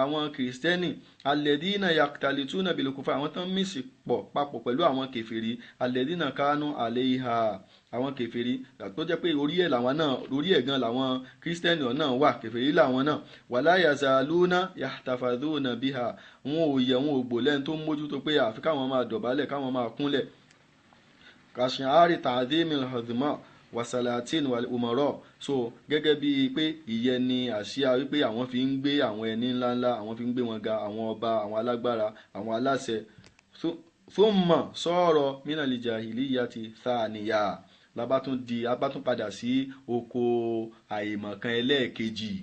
àwọn kìrìsìtẹ́nì, alẹ́dínà yàtàlítúnà bìlùkùfà, àwọn tán mísì pọ̀ papọ̀ pẹ̀lú àwọn kèfèrí, alẹ́dínà kánú àlẹ́ ìhà, àwọn kèfèrí tó jẹ́ pé orí ẹ̀ làwọn náà, orí ẹ̀ gan làwọn kìrìsìtẹ́nì náà wà, kèfèrí làwọn náà, wàlá yazaluna yahtafaduna biha, wọn ò yẹ wọn ò gbò lẹ́nu tó ń mójútó pé àfi káwọn máa dọ̀bálẹ̀ káwọn máa kúnlẹ̀. Kàṣíárì tàdímì hàdùmá wasalatin umaro, so gẹ́gẹ́ bíi pé ìyẹn ni àsíá wípé àwọn fi ń gbé àwọn ẹni ńláńlá, àwọn fi ń gbé wọn ga, àwọn ọba, àwọn alágbára, àwọn aláṣẹ. Thumma sọ̀rọ̀ mínàlì jahiliyyati thaniya, labátún di abátún padà sí oko àìmọ̀kan ẹlẹ́ẹ̀kejì,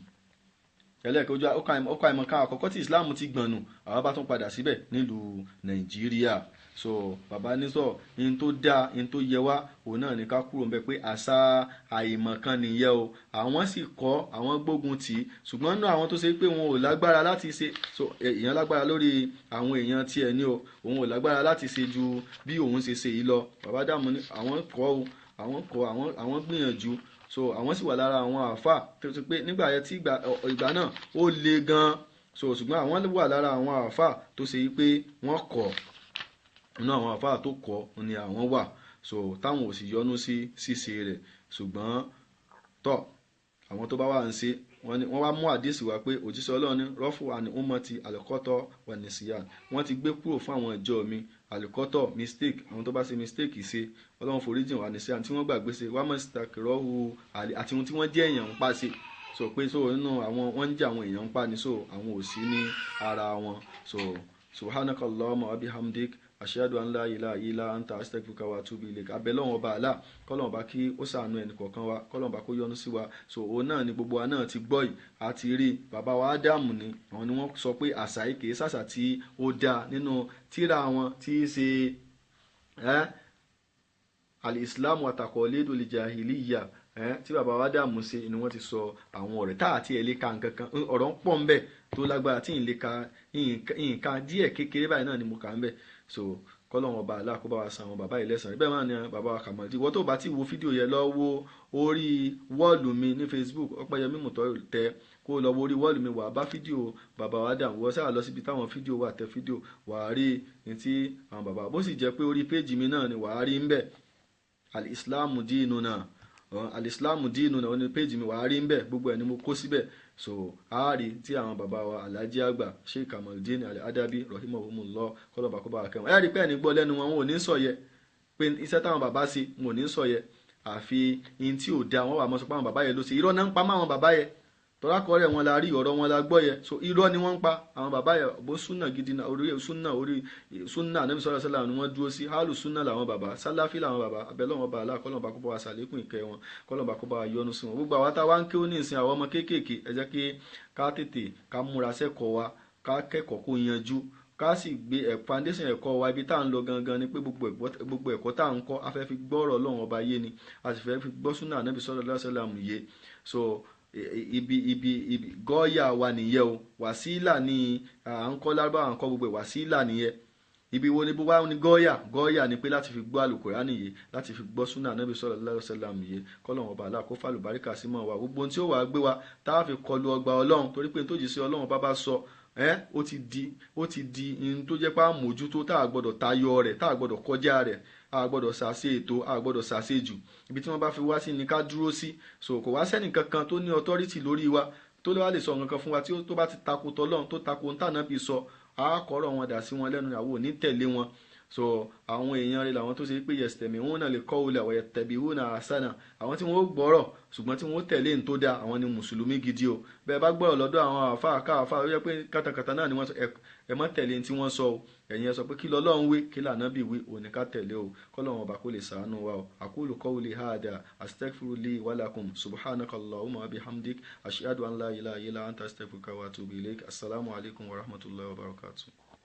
ẹlẹ́ẹ̀kejì oko àìmọ̀kan àkọ́kọ́ tí Islam ti gbọ̀nù, àwọn bá tún padà síbẹ̀ nílùú Nàìjíríà. So bàbá ní sọ in tó dáa in tó yẹ wá òun náà ní ká kúrò ń bẹ pé àṣà àìmọ̀kan nìyẹn o. Àwọn sì kọ́ àwọn gbógun tì í, ṣùgbọ́n nínú àwọn tó ṣe pé wọn ò lágbára láti ṣe, so èèyàn lágbára lórí àwọn èèyàn tiẹ̀ ní o, òun ò lágbára láti ṣe ju bí òun ṣe ṣe yìí lọ. Bàbá dààmú ní àwọn kọ́ o, àwọn kọ́, àwọn gbìyànjú. So àwọn sì wà lára àwọn àáfà tó ṣe pé nígbà yẹn tí ìgbà náà ó le gan. So ṣùgbọ́n àwọn wà lára àwọn àáfà tó ṣe pé wọ́n kọ́, inú àwọn àfáà tó kọ́ ni àwọn wà, so táwọn ò sì yọnu sí ṣíṣe rẹ̀. Ṣùgbọ́n tọ́ àwọn tó bá wà ń ṣe, wọ́n wá mú àdísì wá pé òjíṣẹ́ Ọlọ́run ní rọ́fù àní ummati àlùkọ́tọ̀ wà nìṣíyàn, wọ́n ti gbé kúrò fún àwọn ìjọ mi àlùkọ́tọ̀ mistake, àwọn tó bá ṣe mistake ṣe Ọlọ́run foríjìn wà nìṣíyàn tí wọ́n gbàgbé ṣe wá mọ̀sítakìrọ́hù àti ohun tí wọ́n jẹ́ èèyàn ń pa ṣe. So pé so nínú àwọn wọ́n ń jẹ́ àwọn èèyàn ń pa ni, so àwọn ò sí ní ara wọn. So subhanakallahumma wa bihamdik, ashhadu an la ilaha illa anta, astaghfiruka wa atubu ilaik. Abẹ́lọ́wọ̀n ọba àlá, kọ́lọ́wọ̀n ọba kí ó ṣàánú ẹnì kọ̀ọ̀kan wa, kọ́lọ́wọ̀n ọba kó yọ́nú sí wa. So òun náà ni gbogbo wa náà ti gbọ́ yìí, àti rí bàbá wa Ádámù ni àwọn ni wọ́n sọ pé àṣà yìí kìí ṣàṣà tí ó dáa nínú tírà wọn tí í ṣe al-Islam wa taqalidul jahiliyya tí bàbá wa Ádámù ṣe ni wọ́n ti sọ àwọn ọ̀rẹ́ tá àti ẹ̀ lè ka nǹkan kan, ọ̀rọ̀ ń pọ̀ ń bẹ̀ tó lágbára tí ì lè ka nǹkan díẹ̀ kékeré báyìí náà ni mo kà ń bẹ̀. So kọ́lọ́wọ́n ọba Allah kó bá wa san àwọn bàbá yìí lẹ́san. Bẹ́ẹ̀ máa ní bàbá wa Kàmọ́lì. Ìwọ tó bá ti wo fídíò yẹn, lọ wo orí wọ́ọ̀lù mi ní Facebook, Ọpẹ́yẹmí Mùtọ́ tẹ, kó lọ wo orí wọ́ọ̀lù mi, wà á bá fídíò bàbá wa Ádámù. Wọ́n sáà lọ síbi táwọn fídíò wà, tẹ fídíò, wà á rí ní tí àwọn bàbá. Bó sì jẹ́ pé orí péjì mi náà ni wà á rí ń bẹ̀, Al-Islamu Dinuna, Al-Islamu Dinuna, ó ní péjì mi, wà á rí ń bẹ̀, gbogbo ẹ̀ ni mo kó síbẹ̀. So a rí tí àwọn bàbá wa Alhaji Àgbà Sheikh Kamaldeen Al-Adabi rahimahumullah, kọlọba kó bá wa kẹwọn. Ẹ rí pé ẹni gbọ́ lẹ́nu wọn, wọn ò ní sọ yẹ pé iṣẹ́ táwọn bàbá ṣe, wọn ò ní sọ yẹ, àfi ihun tí ò da wọn wà mọ́ sọ pé àwọn bàbá yẹn ló ṣe. Irọ́ náà ń pa mọ́ àwọn bàbá yẹn, tọ́lákọ̀ rẹ̀ wọn la rí, ọ̀rọ̀ wọn la gbọ́ yẹ. So irọ́ ni wọ́n ń pa àwọn bàbá yẹn. Bó súnà gidi náà, orí súnà, orí súnà Ànábì sallallahu alaihi wasallam ni wọ́n dúró sí. Hálù súnà làwọn bàbá, sálàfí làwọn bàbá. Abẹ́lẹ́ wọn bá aláà, kọ́lọ́n bá kó bá wa sàlékún ìkẹ́ wọn, kọ́lọ́n bá kó bá wa yọ́nú sí wọn. Gbogbo àwa tá wa ń kéwú ní ìsìn, àwọn ọmọ kéékèèké, ẹ jẹ́ kí ká tètè ká múra sẹ́kọ̀ọ́ wa, ká kẹ́kọ̀ọ́ kó yanjú, ká sì gbé ẹ̀ foundation ẹ̀kọ́ wa. Ibi tá à ń lọ gangan ni pé gbogbo ẹ̀kọ́ tá à ń kọ́, a fẹ́ fi gbọ́rọ̀ Ọlọ́run ọba yé ni, a sì fẹ́ fi gbọ́ súnà Ànábì sallallahu alaihi wasallam yé. So ibi ibi ibi gọ́ọ̀yà wa nìyẹn o. Wàsílà ni à ń kọ́ lárúbáwá, à ń kọ́ gbogbo ẹ̀, wàsílà nìyẹn. Ibi wo ni bó wá ní gọ́ọ̀yà? Gọ́ọ̀yà ni pé láti fi gbọ́ àlùkùránì yé, láti fi gbọ́ súnà Ànábì sallallahu alaihi wasallam yé. Kọ́lọ́run ọba Allah kó fàlùbáríkà sí mọ́ wa. Gbogbo ohun tí ó wàá gbé wa tá a fi kọlu ọgbà Ọlọ́run, torí pé tó jì sí Ọlọ́run bá bá sọ ó ti di, ó ti di ihun tó jẹ́ pé àmójútó tá a gbọ́dọ̀ tayọ rẹ̀, tá a gbọ́dọ̀ kọjá rẹ̀, a gbọ́dọ̀ ṣàṣe ètò, a gbọ́dọ̀ ṣàṣe jù. Ibi tí wọ́n bá fi wá sí ni ká dúró sí. So kò wá sẹ́nì kankan tó ní authority lórí wa tó lè wá lè sọ nǹkan fún wa tí tó bá ti tako tọ́lọ́run, tó tako ntànàbí sọ, a kọ́rọ̀ wọn dà sí wọn lẹ́nu, àwọn ò ní tẹ̀lé wọn. So àwọn èèyàn rẹ̀ làwọn tó ṣe pé yastami'una al-qawla wa yattabi'una ahsana, àwọn tí wọ́n ó gbọ́rọ̀ ṣùgbọ́n tí wọ́n ó tẹ̀lé ní tó dáa, àwọn ni mùsùlùmí gidi o. Bẹ́ẹ̀ bá gbọ́rọ̀ lọ́dọ̀ àwọn àfáà káàfáà, ó yẹ pé kàtàkàtà náà ni wọ́n sọ, ẹ má tẹ̀lé ní tí wọ́n sọ o. Ẹ̀yin ẹ sọ pé kí lọ́lọ́run wí, kí lànábì wí, òní ká tẹ̀lé o. Kọ́lọ́run ọba kó lè sàánú wa o. Aqulu qawli hadha, astaghfiru li wa lakum, subhanakallahumma wa bihamdik, ashhadu an la ilaha illa anta, astaghfiruka wa atubu ilaik. Assalamu alaikum wa rahmatullahi wa barakatuh.